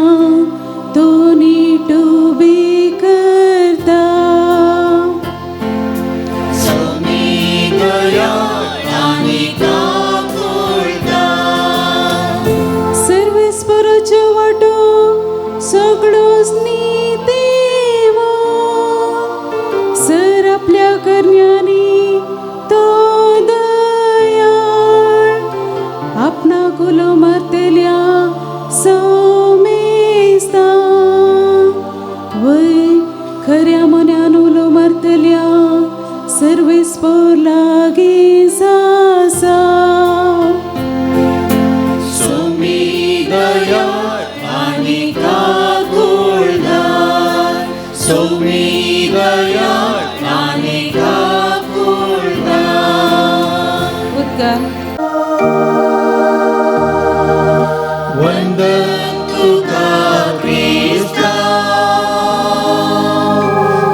तो नीट उबी करता. सर्वेस्पराच्यो वाटो सगळोच नीतिवान सर आपल्या करण्यांनी तो दयाळ आपणाक उलो मारतल्या सोमेस्ता वय खऱ्या मनान उलो मारतल्या सर्वेस्पर लागीं आसा. उद्गार. वंदन तुका क्रिस्ता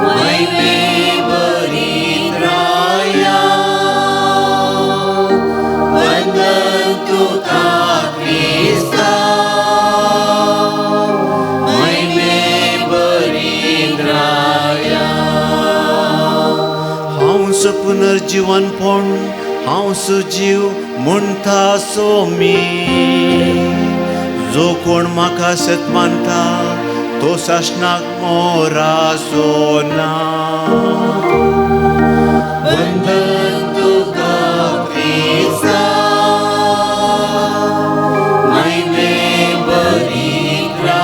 महिमे बरिद्राया वंदन तुका क्रिस्ता महिमे बरिद्राया. हांवस पुनर्जीवनपण हांवस जीव म्हणटा सोमी जो कोण म्हाका सत मानता तो सासणाक मोराचो ना. वंदन तुका क्रिस्ता महिमे बरिद्राया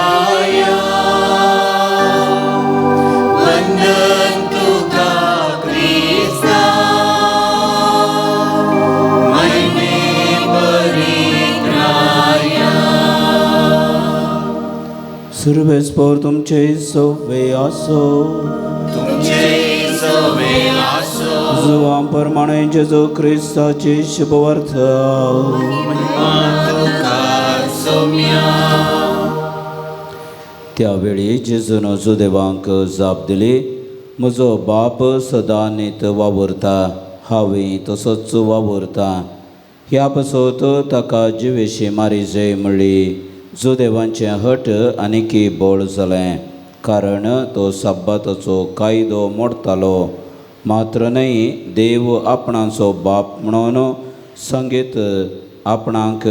वंदन तुका क्रिस्ता महिमे बरिद्राया. सर्वेस्पर तुमचे सवे आसो. तुमचे सवे आसो. जुवां प्रमाणे जेजू क्रिस्ताची शुभवार्ता. महिमा तुका सोम्या. त्यावेळी जेजून जुदेवांक जाप दिली, म्हजो बाप सदां नीत वावुरता, हांवूय तसोच वावुरता. ह्या पासत ताका जिवेशी मारिजय म्हणली. जुदेवांचें हट आनीकी बळ जालें, कारण तो सब्बाताचो कायदो मोडटालो. मात्र न्हय, देव आपणाचो बाप म्हणून सांगीत आपणाक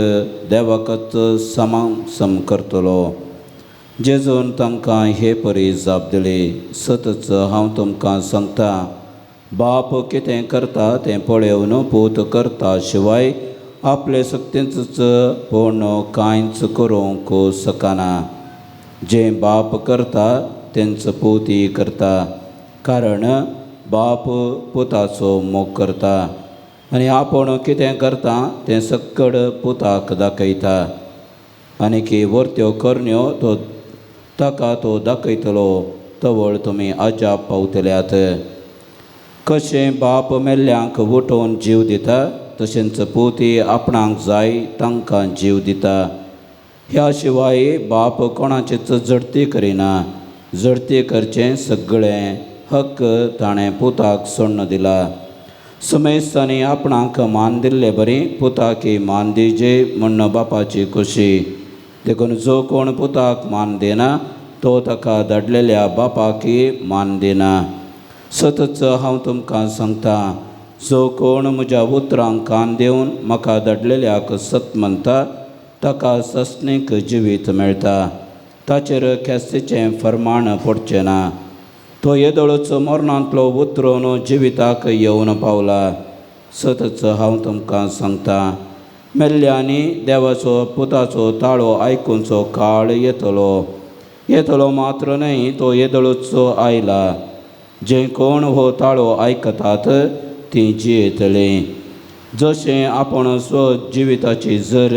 देवाकच समासम करतलो. जेजून तांकां हे परी जाप दिली, सतच हांव तुमकां सांगता, बाप कितें करता तें पळोवन पूत करता शिवाय आपले सक्तींचच पूण कांयच करूंक शकना. जें बाप करता तेंच पूतय करता, कारण बाप पुताचो मोग करता आनी आपूण कितें करता तें सक्कड पुताक दाखयता. आनीकी वर्त्यो करण्यो तो ताका तो दाखयतलो तवळ तुमी अजाप पावतल्यात. कशें बाप मेल्ल्यांक उठोवन जीव दिता तशेंच पूती आपणाक जाय तांकां जीव दिता. ह्या शिवाय बाप कोणाचीच जडती करिना. जडती करचें सगळें हक्क ताणें पुताक सोडून दिला. समेस्तांनी आपणाक मान दिल्ले बरी पुताकी मान दिजे म्हण्ण बापाची खुशी. देखून जो कोण पुताक मान दिना तो ताका धाडलेल्या बापाकी मान दिना. सतच हांव तुमकां सांगता, जो कोण म्हज्या उतरांक कान दिवन म्हाका धाडलेल्याक सत म्हणटा ताका सस्नीक जिवीत मेळटा, ताचेर ख्यास्तीचें फर्माण पडचें ना. तो येदोळच मरणांतलो उतरून जिविताक येवन पावला. सतच हांव तुमकां सांगता, मेल्ल्यांनी देवाचो पुताचो ताळो आयकुचो काळ येतलो, येतलो मात्र न्हय, तो येदोळच आयला. जे कोण हो ताळो आयकतात तीं जियेतलीं. जशें आपूण स्वजिविताची जर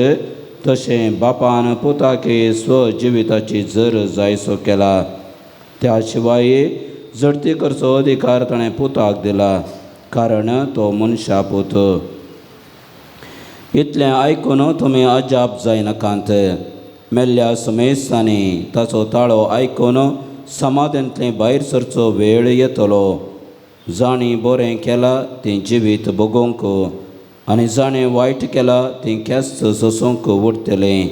तशें बापान पुताके स्वजिविताची जर जायसो केला. त्या शिवाय जडती करचो अधिकार ताणें पुताक दिला, कारण तो मनशा पूत. इतलें आयकून तुमी अजाप जायनाकात. मेल्ल्या समेस्तांनी ताचो ताळो आयकून समाधांतले भायर सरचो वेळ येतलो. जाणीं बरें केलां तें जिवीत भोगोवंक आनी जाणें वायट केलां तें ख्यास्त सोंसूंक उरतलें.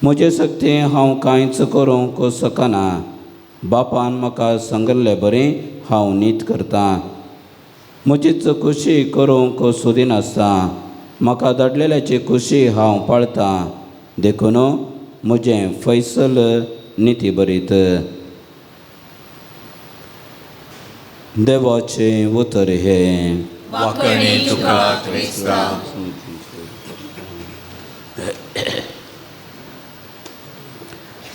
म्हजे शक्ती हांव कांयच करूंक शकना. बापान म्हाका सांगिल्ले बरें हांव नीत करतां. म्हजीच खुशी करूंक सोदिनासता, म्हाका धाडलेल्याची खुशी हांव पाळतां. देखून म्हजें फैसल निती बरीत. देवाचें उतर हें. वाकणे तुका क्रिस्ता.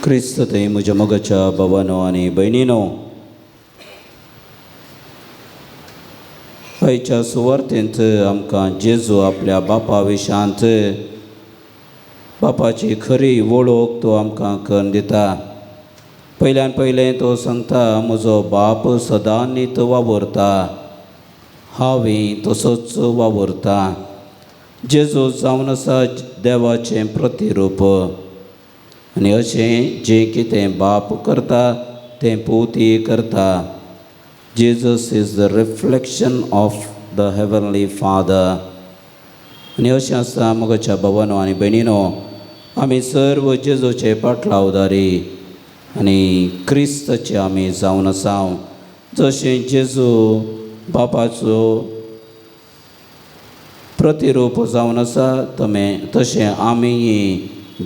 क्रिस्त थंय म्हज्या मोगाच्या भावानो आनी भयणीनो, आयच्या सुवार्तेंत आमकां जेजू आपल्या बापा विशांत बापाची खरी वळख तो आमकां करून दिता. पयल्यान पयलें तो सांगता, म्हजो बाप सदां नीत वावुरता, हांवूय तसोच वावुरता. जेजू जावन आसा देवाचें प्रतिरूप आनी अशें जें कितें बाप करता तें पूतय करता. Jesus is the reflection of the heavenly father. आनी अशें आसा मोगाच्या भावानो आनी भयणीनो, आमी सर्व जेजूचे पाटलावदारी आनी क्रिस्ताचे आमी जावन आसा. जशें जेजू बापाचो प्रतिरूप जावन आसा तशें आमी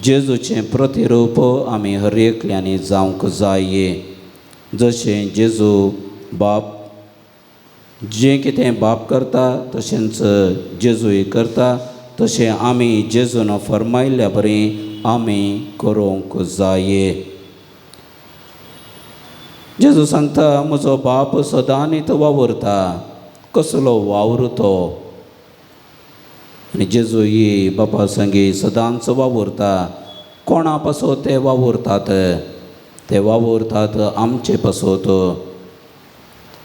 जेजूचें प्रतिरूप आमी हर एकल्यांनी जावंक जाय. जशें जेजू बाप जें कितें बाप करता तशेंच जेजूय करता, तशें आमी जेजून फर्मायल्ल्या बरी आमी करूंक जाय. जेजू सांगता, म्हजो बाप सदां नीत वावुरता. कसलो वावर तो? आनी जेजू ही बापा संगी सदांच वावुरता. कोणा पासत ते वावुरतात? ते वावुरतात आमचे पासत.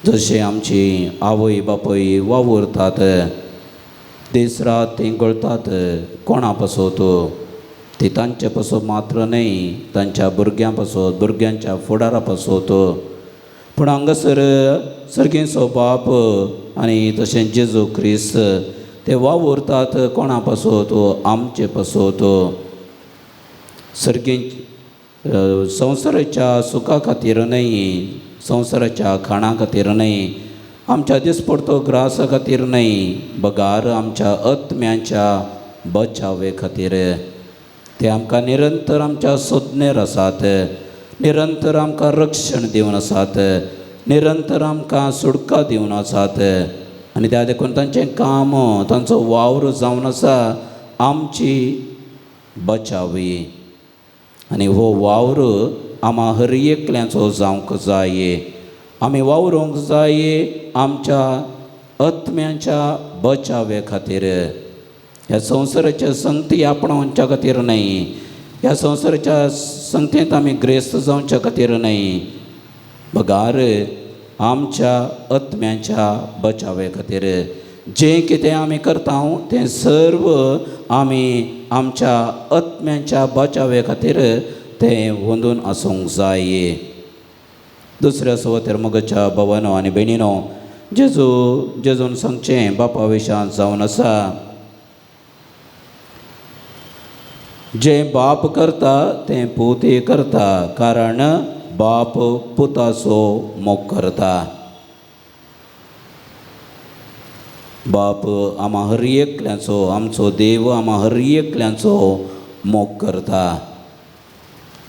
जशें आमची आवय बापूय वावुरतात, दीस रात तीं गळतात कोणा पासत? ती तांचे पासत मात्र न्हय, तांच्या भुरग्यां पासत, भुरग्यांच्या फुडारा पासत. पूण हांगासर सर्गेचो बाप आनी तशें जेजू क्रिस्त ते वावुरतात कोणा पासत? आमचे पासत. सर्गी संवसाराच्या सुखा खातीर न्हय, संवसाराच्या खाणा खातीर न्हय, आमच्या दिसपडतो ग्रासा खातीर न्हय, बगार आमच्या आत्म्यांच्या बचावे खातीर. ते आमकां निरंतर आमच्या सोदनेर आसात, निरंतर आमकां रक्षण दिवन आसात, निरंतर आमकां सुटका दिवन आसात. आनी त्या देखून तांचें काम, तांचो वावर जावन आसा आमची बचावी. आनी हो वावर आमा हर एकल्याचो जावंक जाय. आमी वावरूंक जाय आमच्या आत्म्यांच्या बचावे खातीर. ह्या संवसाराच्या संगती आपणावच्या खातीर न्हय, ह्या संवसाराच्या संगतेंत आमी ग्रेस्त जावच्या खातीर न्हय, बगार आमच्या आत्म्यांच्या बचावे खातीर. जें कितें आमी करता तें सर्व आमी आमच्या आत्म्यांच्या बचावे खातीर तें वंदून आसूंक जाय. दुसऱ्या सुवातेर मोगाच्या भावानो आनी भयणीनो, जेजू जेजून सांगचें बापा विशांत जावन आसा, जें बाप करता तें पूतय करता, कारण बाप पुताचो मोग करता. बाप आमा हर एकल्याचो, आमचो देव आमा हर एकल्याचो मोग करता.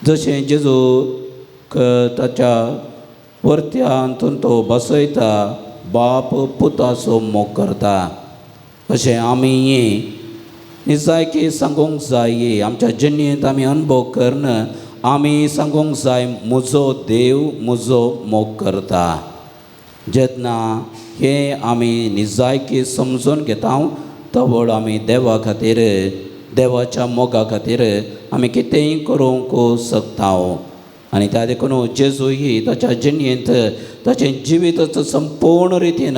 जशें जेजू ताच्या वरत्या हातून तो बसयता, बाप पुताचो मोग करता, अशें आमी निजायकी सांगूंक जाय. आमच्या जिणेंत आमी अनुभव करून आमी सांगूंक जाय, म्हजो देव म्हजो मोग करता. जेन्ना हें आमी निजायकी समजून घेता तवळ आमी देवा खातीर, देवाच्या मोगा खातीर आमी कितेंय करूंक शकता. आनी त्या देखून जेजू ही ताच्या जिणेंत ताचें जिवीताचो संपूर्ण रितीन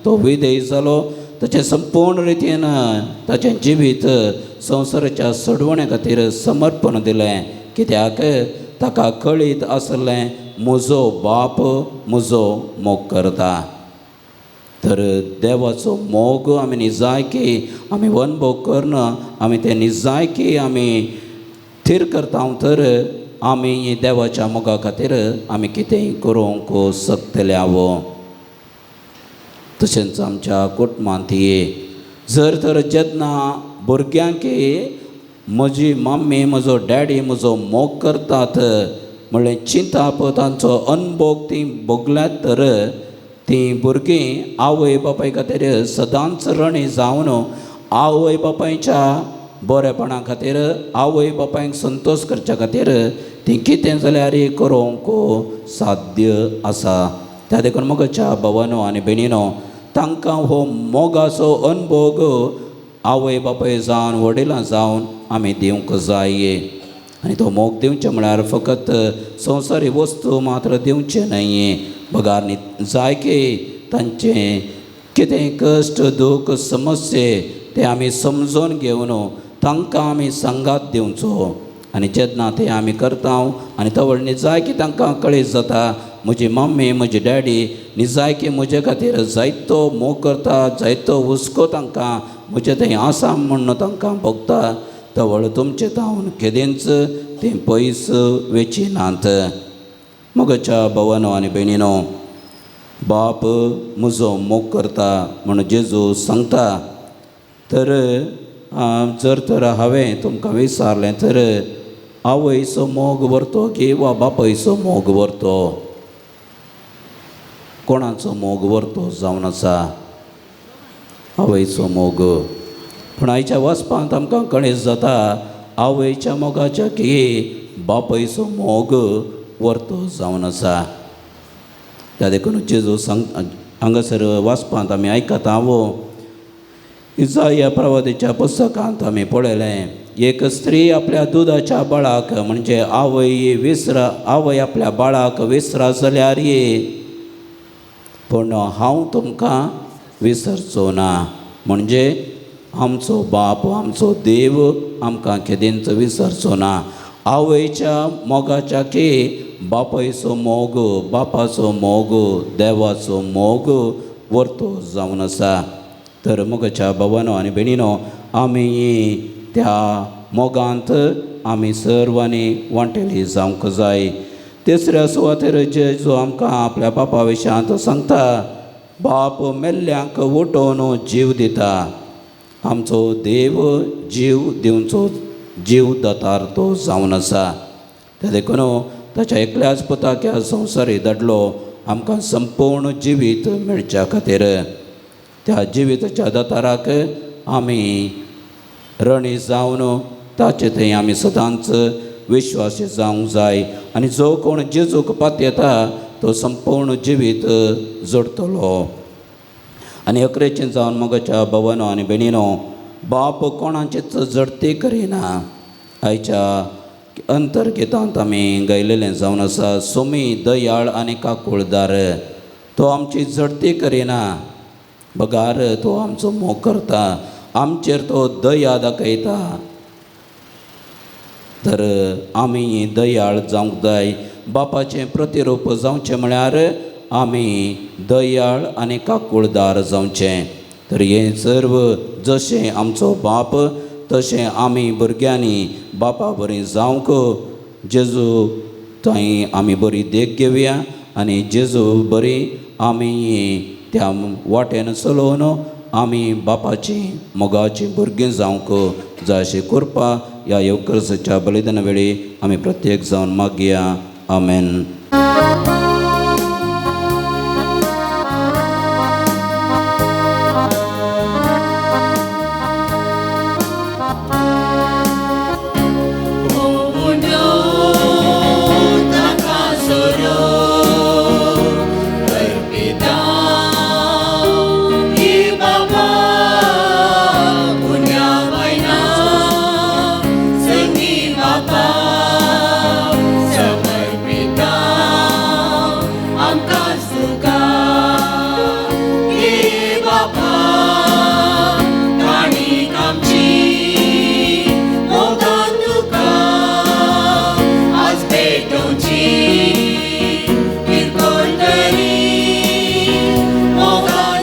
तो विधेय जालो, ताचें संपूर्ण रितीन ताचें जिवीत संवसाराच्या सोडवणे खातीर समर्पण दिलें. कित्याक ताका कळीत आसलें म्हजो बाप म्हजो मोग करता. तर देवाचो मोग आमी निजायकी आमी अनभोग करना, आमी ते निजायकी आमी थीर करता तर आमी देवाच्या मोगा खातीर आमी कितेंय करूंक शकतले आवो। तशेंच आमच्या कुटुंबांत जर तर जेन्ना भुरग्यांक म्हजी मम्मी म्हजो डॅडी म्हजो मोग करतात म्हणलें चिंताप तांचो अनभोग तीं भोगल्यात तर तीं भुरगीं आवय बापाय खातीर सदांच रणी जावन आवय बापायच्या बरेपणा खातीर आवय बापायक संतोश करच्या खातीर तीं कितें जाल्यार करूंक साध्य आसा। त्या देखून मोगाच्या भावानो आनी भयणीनो तांकां हो मोगाचो अनभोग आवय बापाय जावन वडिलां जावन आमी दिवंक जाय। आनी तो मोग दिवचें म्हळ्यार फकत संवसारी वस्तू मात्र दिवचें न्हय, बगार जाय की तांचें कितें कश्ट दूख समस्ये ते आमी समजून घेवन तांकां आमी सांगात दिवचो। आनी जेन्ना तें आमी करता आनी तवळ निजाय की तांकां कळीत जाता म्हजी मम्मी म्हजी डॅडी निजायकी म्हजे खातीर जायतो मोग करता, जायतो हुस्को तांकां म्हजें थंय आसा म्हूण तांकां भोगता, तवळ तुमचें तावन केदेंच तीं पयस वेची नात। मोगाच्या भावानो आनी भयणीनो बाप म्हजो मोग करता म्हूण जेजू सांगता तर जर तर हांवें तुमकां विचारलें तर आवयचो मोग व्हरतो की वा बापायचो मोग व्हरतो, कोणाचो मोग व्हरतो जावन आसा? आवयचो मोग। पूण आयच्या वाचपांत आमकां कळीत जाता आवयच्या मोगाच्या की बापायचो मोग व्हरतो जावन आसा। त्या देखून जेजू सांग हांगासर वाचपांत आमी आयकता वो इजाया प्रवादीच्या पुस्तकांत आमी पळयलें एक स्त्री आपल्या दुदाच्या बाळाक म्हणजे आवय विसरा आवय आपल्या बाळाक विसरा जाल्यार पूण हांव तुमकां विसरचो ना। म्हणजे आमचो बाप आमचो देव आमकां केदेंच विसरचो ना। आवयच्या मोगाच्या की बापायचो मोग बापाचो मोग देवाचो मोग व्हरतो जावन आसा। तर मोगाच्या भावानो आनी भयणीनो आमी त्या मोगांत आमी सर्वांनी वांटेली जावंक जाय। तिसऱ्या सुवातेर जेजू आमकां आपल्या बापा विशयांत सांगता बाप मेल्ल्यांक उठोवन जीव दिता, आमचो देव जीव दिवचो जीव दातार तो जावन आसा। त्या देखून ताच्या एकल्याच पुताक ह्या संवसारी धाडलो आमकां संपूर्ण जिवीत मेळच्या खातीर। त्या जिविताच्या दाताराक आमी रणी जावन ताचे थंय आमी सदांच विश्वासी जावंक जाय आनी जो कोण जेजूक पातयेता तो संपूर्ण जिवीत जोडटलो। आनी अकरेचें जावन मोगाच्या भावानो आनी भयणीनो बाप कोणाचेच जडती करिना। आयच्या अंतर्गीतांत आमी गायलेलें जावन आसा सोमी दयाळ आनी काकुळदार, तो आमची जडती करिना बगार तो आमचो मोग करता, आमचेर तो दया दाखयता। तर आमी दयाळ जावंक जाय, बापाचें प्रतिरूप जावचें म्हळ्यार आमी दयाळ आनी काकुळदार जावचें। तर हें सर्व जशें आमचो बाप तशें आमी भुरग्यांनी बापा बरी जावंक जेजू थंय आमी बरी देख घेवया आनी जेजू बरी आमी त्या वाटेन चलोवन आमी बापाची मोगाची भुरगीं जावंक जाय अशी कृपा ह्या येवकर्साच्या बलिदाना वेळी आमी प्रत्येक जावन मागया। आमेन।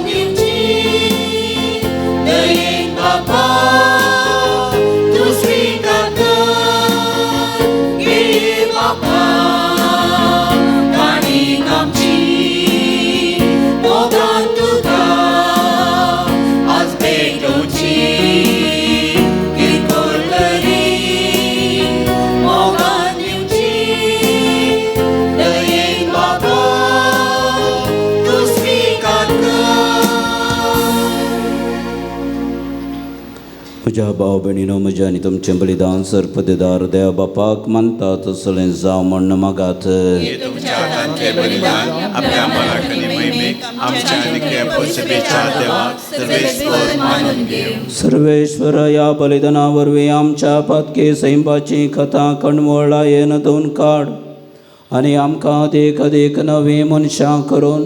Thank you. म्हज्या भाव भयणीनो, म्हज्या आनी तुमचें बलिदान सर्पदेदार देव बापाक मानता तसलें जावं म्हण मागात. तुमच्या हातांतलें बलिदान आपल्या मनाक आनी महिमेक आमच्या आनी सभेच्या देवाक सर्वेस्पर मानून घेवं. सर्वेश्वर ह्या बलिदाना वरवीं आमच्या पातके सैंबाची कथा कणवळायेन दोन काड आनी आमकां देख देख नवीं मनशां करून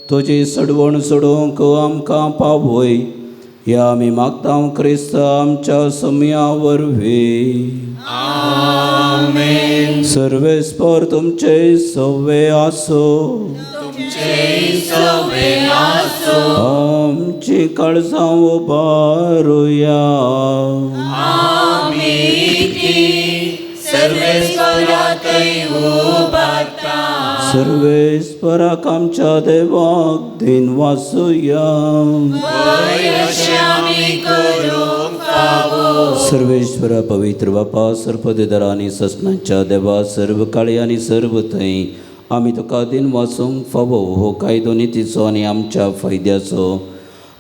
तुजी सडवण सोडोवंक आमकां पावय. ह्या आमी मागता क्रिस्त आमच्या समया वरवीं. आमेन. सर्वेस्पर तुमचे सवे आसो. आमची काळजां उबारुया. सर्वेस्पराक आमच्या देवाक दिन वासुया. सर्वेश्वरा पवित्र बापा, सर्पदेदरा आनी ससनाच्या देवा, सर्व काळी आनी सर्व थंय आमी तुका दिन वासूंक फावो हो कायदो नितीचो आनी आमच्या फायद्याचो.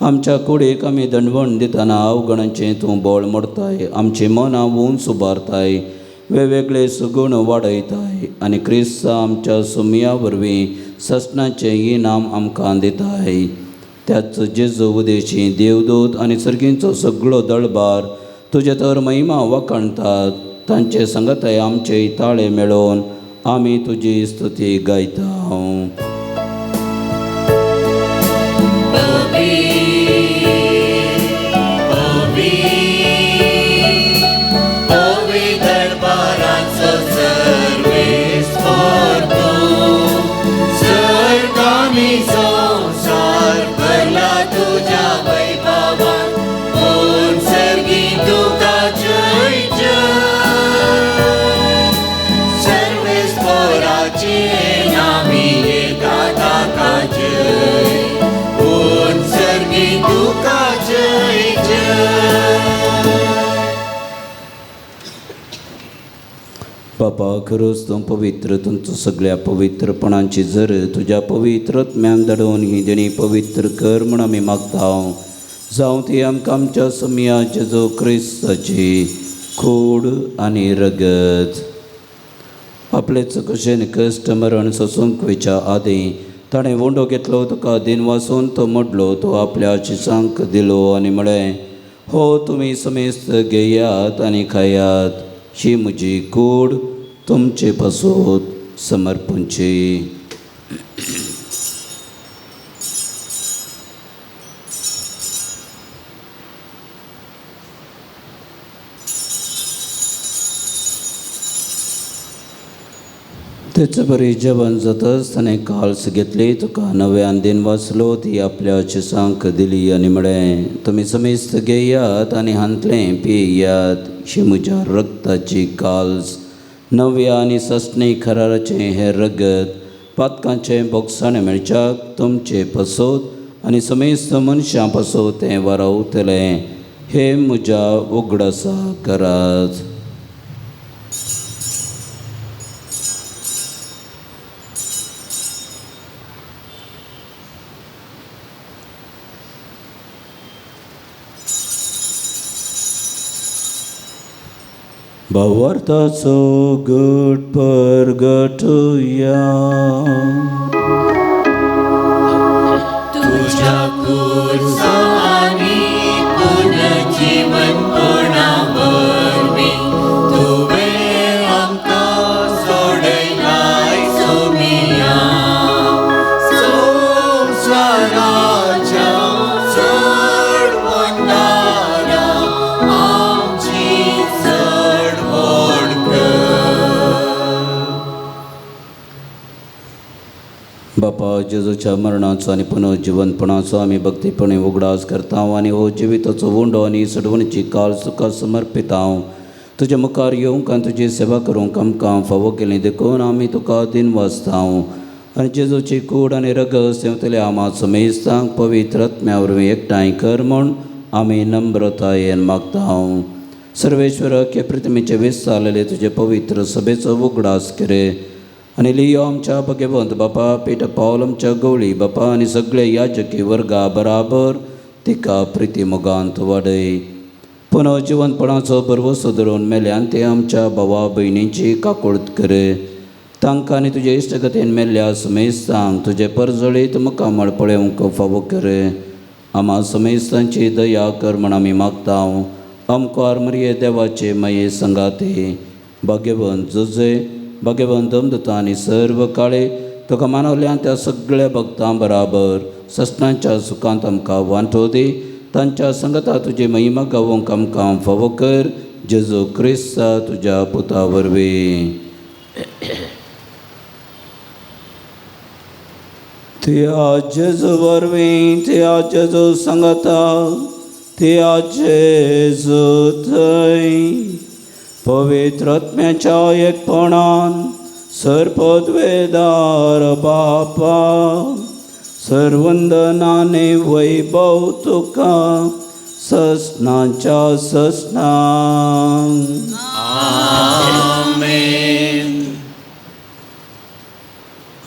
आमच्या कुडीक आमी दंडवण दितना अवगणांचें तूं बळ मोडताय, आमचीं मनां उंच उबारताय, वेगवेगळे सुगूण वाडयताय आनी क्रिस्त आमच्या सुमया वरवीं ससनाचें इनाम आमकां दिताय. त्याच जेजू उदेशी देवदूत आनी सर्गींचो सगळो दळबार तुजे तर महिमा वखणतात. तांचे संगताय आमचे ताळे मेळोवन आमी तुजी स्तुती गायता. बापा, खरोच तूं पवित्र, तुमचो सगळ्या पवित्रपणाची जर तुज्या पवित्र आत्म्यान धाडून ही देणी पवित्र कर म्हूण आमी मागता. जावं ती आमकां आमच्या समया जेजू क्रिस्ताची कूड आनी रगत. आपले चुकशेन कश्ट मरण सोसूंक वयच्या आदीं ताणें वंडो घेतलो, तुका दिन वासून तो मोडलो, तो आपल्या शिसांक दिलो आनी म्हळें, हो तुमी समेस्त घेयात आनी खायात, ही म्हजी कूड तुमचे पासून समर्पणची. तेच बरी जेवण जातच ताणें काल्स घेतली, तुका नव्यान दिन वाचलो, ती आपल्या शिसांक दिली आनी म्हळें, तुमी समेस्त घेयात आनी हांतलें पियात, ही म्हज्या रक्ताची काल्स, नव्या आनी ससणी खराराचें हें रगत पातकांचें बोगसाणें मेळच्याक तुमचे पसोत आनी समेस्त मनशां पसोत तें वारावतलें. हे म्हज्या उगडासा करात. भावार्थाचो गट परगटुया. तुझ्या कुर्सो आनी पुनर्जीवनपणा वरवीं तुवें आमकां सोडयलाय सोमिया. संवसाराच्या सोडवणारा आमची सडवण कर. बापा, जेजूच्या मरणाचो आनी पुनर्जिवनपणाचो आमी भक्तीपणे उगडास करता आनी हो जिविताचो उंडो आनी सडवणीची काल तुका समर्पिता. तुज्या मुखार येवंक आनी तुजी सेवा करूंक आमकां फावो केली देखून आमी तुका दिन वाचता. आनी जेजूची कूड आनी रगत सेवतल्या आमा समेस्तांक पवित्र आत्म्या वरवीं एकठांय कर म्हूण आमी नम्रतायेन मागता. सर्वेश्वर के प्रतिमेचे विस्तारलेले तुजे पवित्र सभेचो उगडास करे आनी लियो आमच्या भगवंत बापा, पेट पावल आमच्या गवळी बापा आनी सगळे याजकी वर्गा बराबर तिका प्रिती मोगांत वाडय. पुनः जिवंतपणाचो भरवसो धरून मेल्यान ते आमच्या भावा भयणींची काकुळट करे. तांकां आनी तुजे इश्टगतीन मेल्ल्या समेस्तांक तुजे परजळीत मुखामळ पळोवंक फावो करे. आमा समेस्तांची दया कर म्हण आमी मागता. आमकार मरिये देवाचे माये संगाते भाग्यवंत जुजे भाग्यवंत दमदता आनी सर्व काळे तुका मानवल्यान त्या सगळ्या भक्तां बराबर ससनांच्या सुखांत आमकां वांटो दी. तांच्या संगता तुजी महिमा गावोवंक आमकां फावो कर. जेजू क्रिस्ता तुज्या पुता वरवीं. त्या जेजू वरवीं, त्या जेजू संगता, त्या जेजू थंय पवित्र आत्म्याच्या एकपणान सर्पद्वेदार बापा सर्वंदनाने वैभव तुका ससनाच्या ससना. आमेन.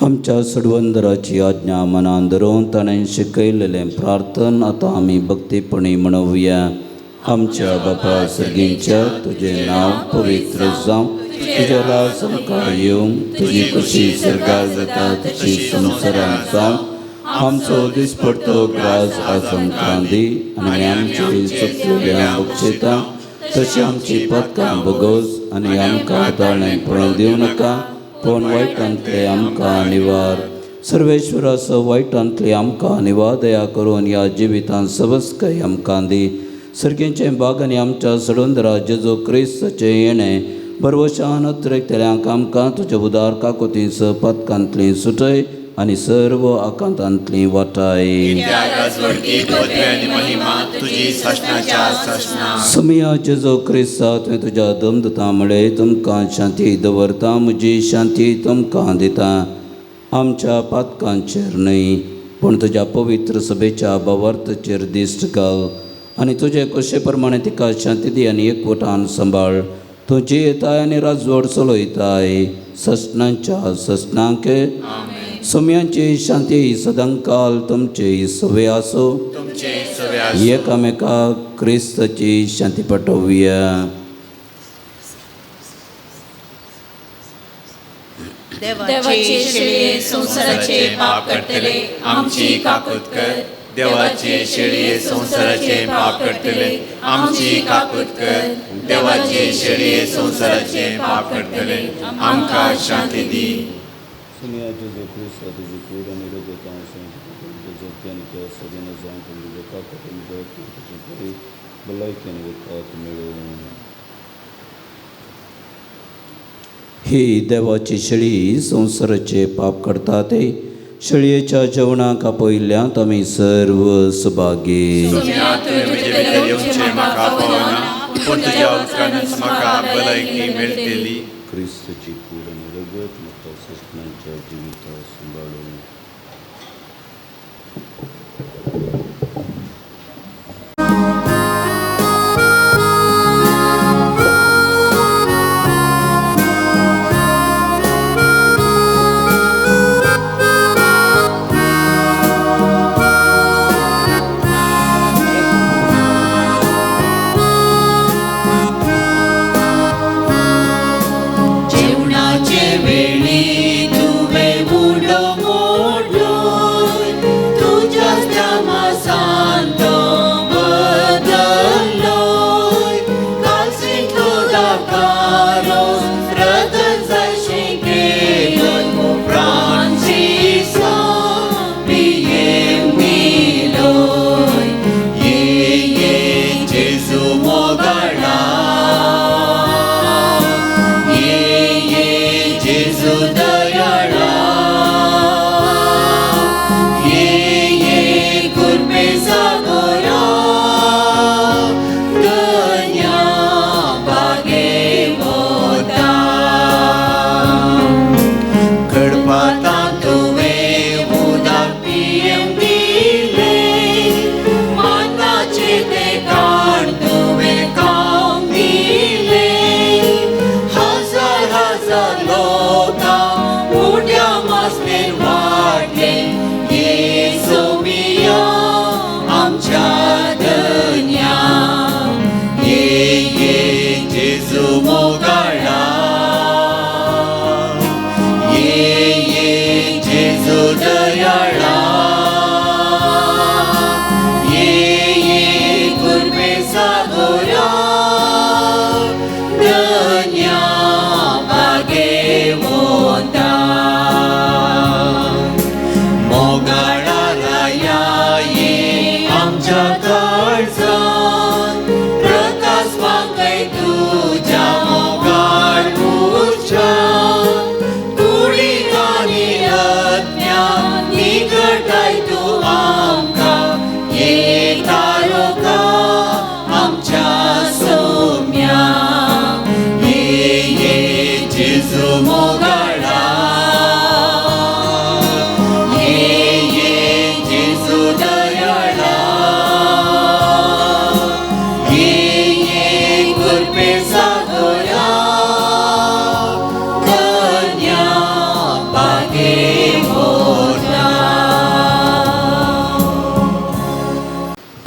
आमच्या सडवंदराची आज्ञा मनान धरून ताणें शिकयलेलें प्रार्थन आतां आमी भक्तीपणी म्हणोवया. आमच्या बापा सर्गींच्या तुजें नांव पवित्र जावं, तुजें राज आमकां येवं, तुजी खुशी सर्गार जाता तशी संवसारांत जावं. आमचो दिसपडतो ग्रास आज आमकां दी आनी आमची चुकलेल्या बक्षिता तशी आमची पदकां भोगोस आनी आमकां ताळें पळोवंक दिवं नाका, पूण वायटांतले आमकां निवार. सर्वेश्वराचो वायटांतले आमकां निवार दया करून ह्या जिवितांत सवस्काय आमकां दी. सर्गींचें बाग आनी आमच्या सडुंदरा जेजू क्रिस्ताचें येणें बरवशान अत्रेकतल्यांक आमकां तुज्या उदार काकोतीं स पदकांतलीं सुटय आनी सर्व आकांतांतलीं वाटाय. समिया जेजू क्रिस्ता तुवें तुज्या दमदता म्हळें तुमकां शांती दवरता, म्हजी शांती तुमकां दिता. आमच्या पातकांचेर न्हय पूण तुज्या पवित्र सभेच्या भावार्थाचेर दिश्ट घाल आनी तुजे कशे प्रमाणे तिका शांती दी आनी एकवटान सांबाळ. तूं जियेताय आनी राजवट चलयताय ससनांच्या ससनांक. सोम्यांची शांती सदांकाल तुमचे सवे आसो. एकामेका क्रिस्ताची शांती पटोवया. देवाचे शेळये संवसाराचे पाप करतले आमची काकूत कर. देवाचे शेळये संवसाराचे पाप करतले आमची काकूत कर. देवाचे शेळये संवसाराचे पाप करतले आमकां शांती दी. सुनिया जेजू क्रिस्ता तुजी कूड आनी रगत जगती आनी त्या सगळ्यांना जावन तुमच्या काकूतीन तुजी बरी भलायकी आनी वकात मेळूं. ही देवाची शेळी संवसाराचे पाप करता ते शेळयेच्या जेवणाक आपयल्यांत आमी सर्व सुभागी. क्रिस्ताची कूड आनी रगत म्हाका ससनाच्या जिविता सांबाळूं.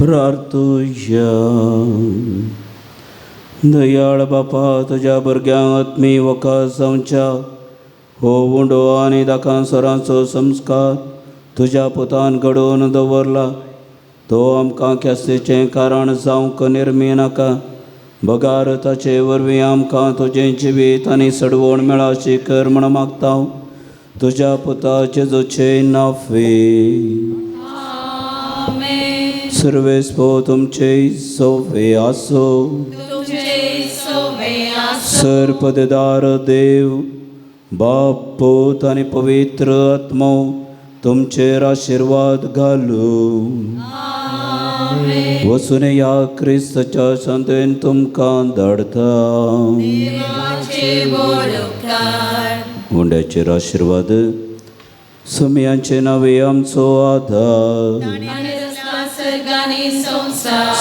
प्रार्थुया. दयाळ बापा, तुज्या भुरग्यांक आत्मी वकास जावच्या हो उंडो आनी दाकांसरांचो संस्कार तुज्या पुतान घडोवन दवरला तो आमकां ख्यास्तीचें कारण जावंक निर्मी नाका, बगार ताचे वरवीं आमकां तुजें जिवीत आनी सडवण मेळाची कर म्हण मागता तुज्या पुता जेजूचे नाफे. सर्वेस्पो तुमचे सोवे आसो. सर्पदेदार देव बाप पूत आनी पवित्र आत्मो तुमचेर आशिर्वाद घालू. वचून ह्या क्रिस्ताच्या शांतेन तुमकां धाडता. हुंड्याचेर आशिर्वाद सुमयांचे नावे आमचो आधार.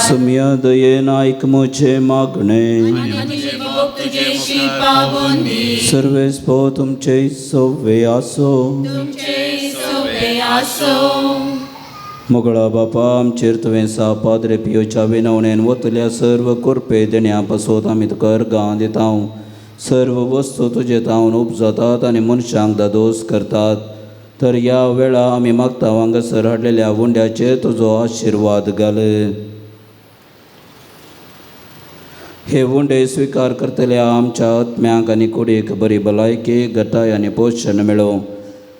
सुमया दयेन आयक म्हजें मागणें. सर्वेस्पो तुमचे सोवे आसो. मोगळा बापा, आमचेर तुवें सा पाद्रे पियोच्या विनवणेन वतल्या सर्व कुरपे देण्या पासत आमी तुका अर्गां दिता. सर्व वस्तू तुजे तावन उपजातात आनी मनशांक दादोस करतात, तर ह्या वेळा आमी मागता हांगासर हाडलेल्या हुंड्याचेर तुजो आशिर्वाद घाल. हे हुंडे स्विकार करतल्या आमच्या आत्म्यांक आनी कुडीक बरी भलायकी, गटाय आनी पोशण मेळोवं.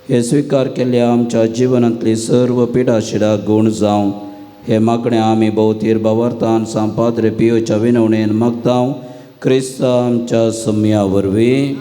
हे स्विकार केल्ल्या आमच्या जिवनांतली सर्व पिडाशिडा गूण जावं. हे मागणें आमी भोवतीर भावार्थान सांपाद्रे पियोच्या विनवणेन मागता क्रिस्ता आमच्या सम्या वरवीं.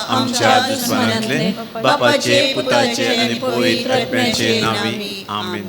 आमच्या दुस्मानांतले बापाचे पुताचे आनी पवित्र आत्म्याचे नांवी आमेन.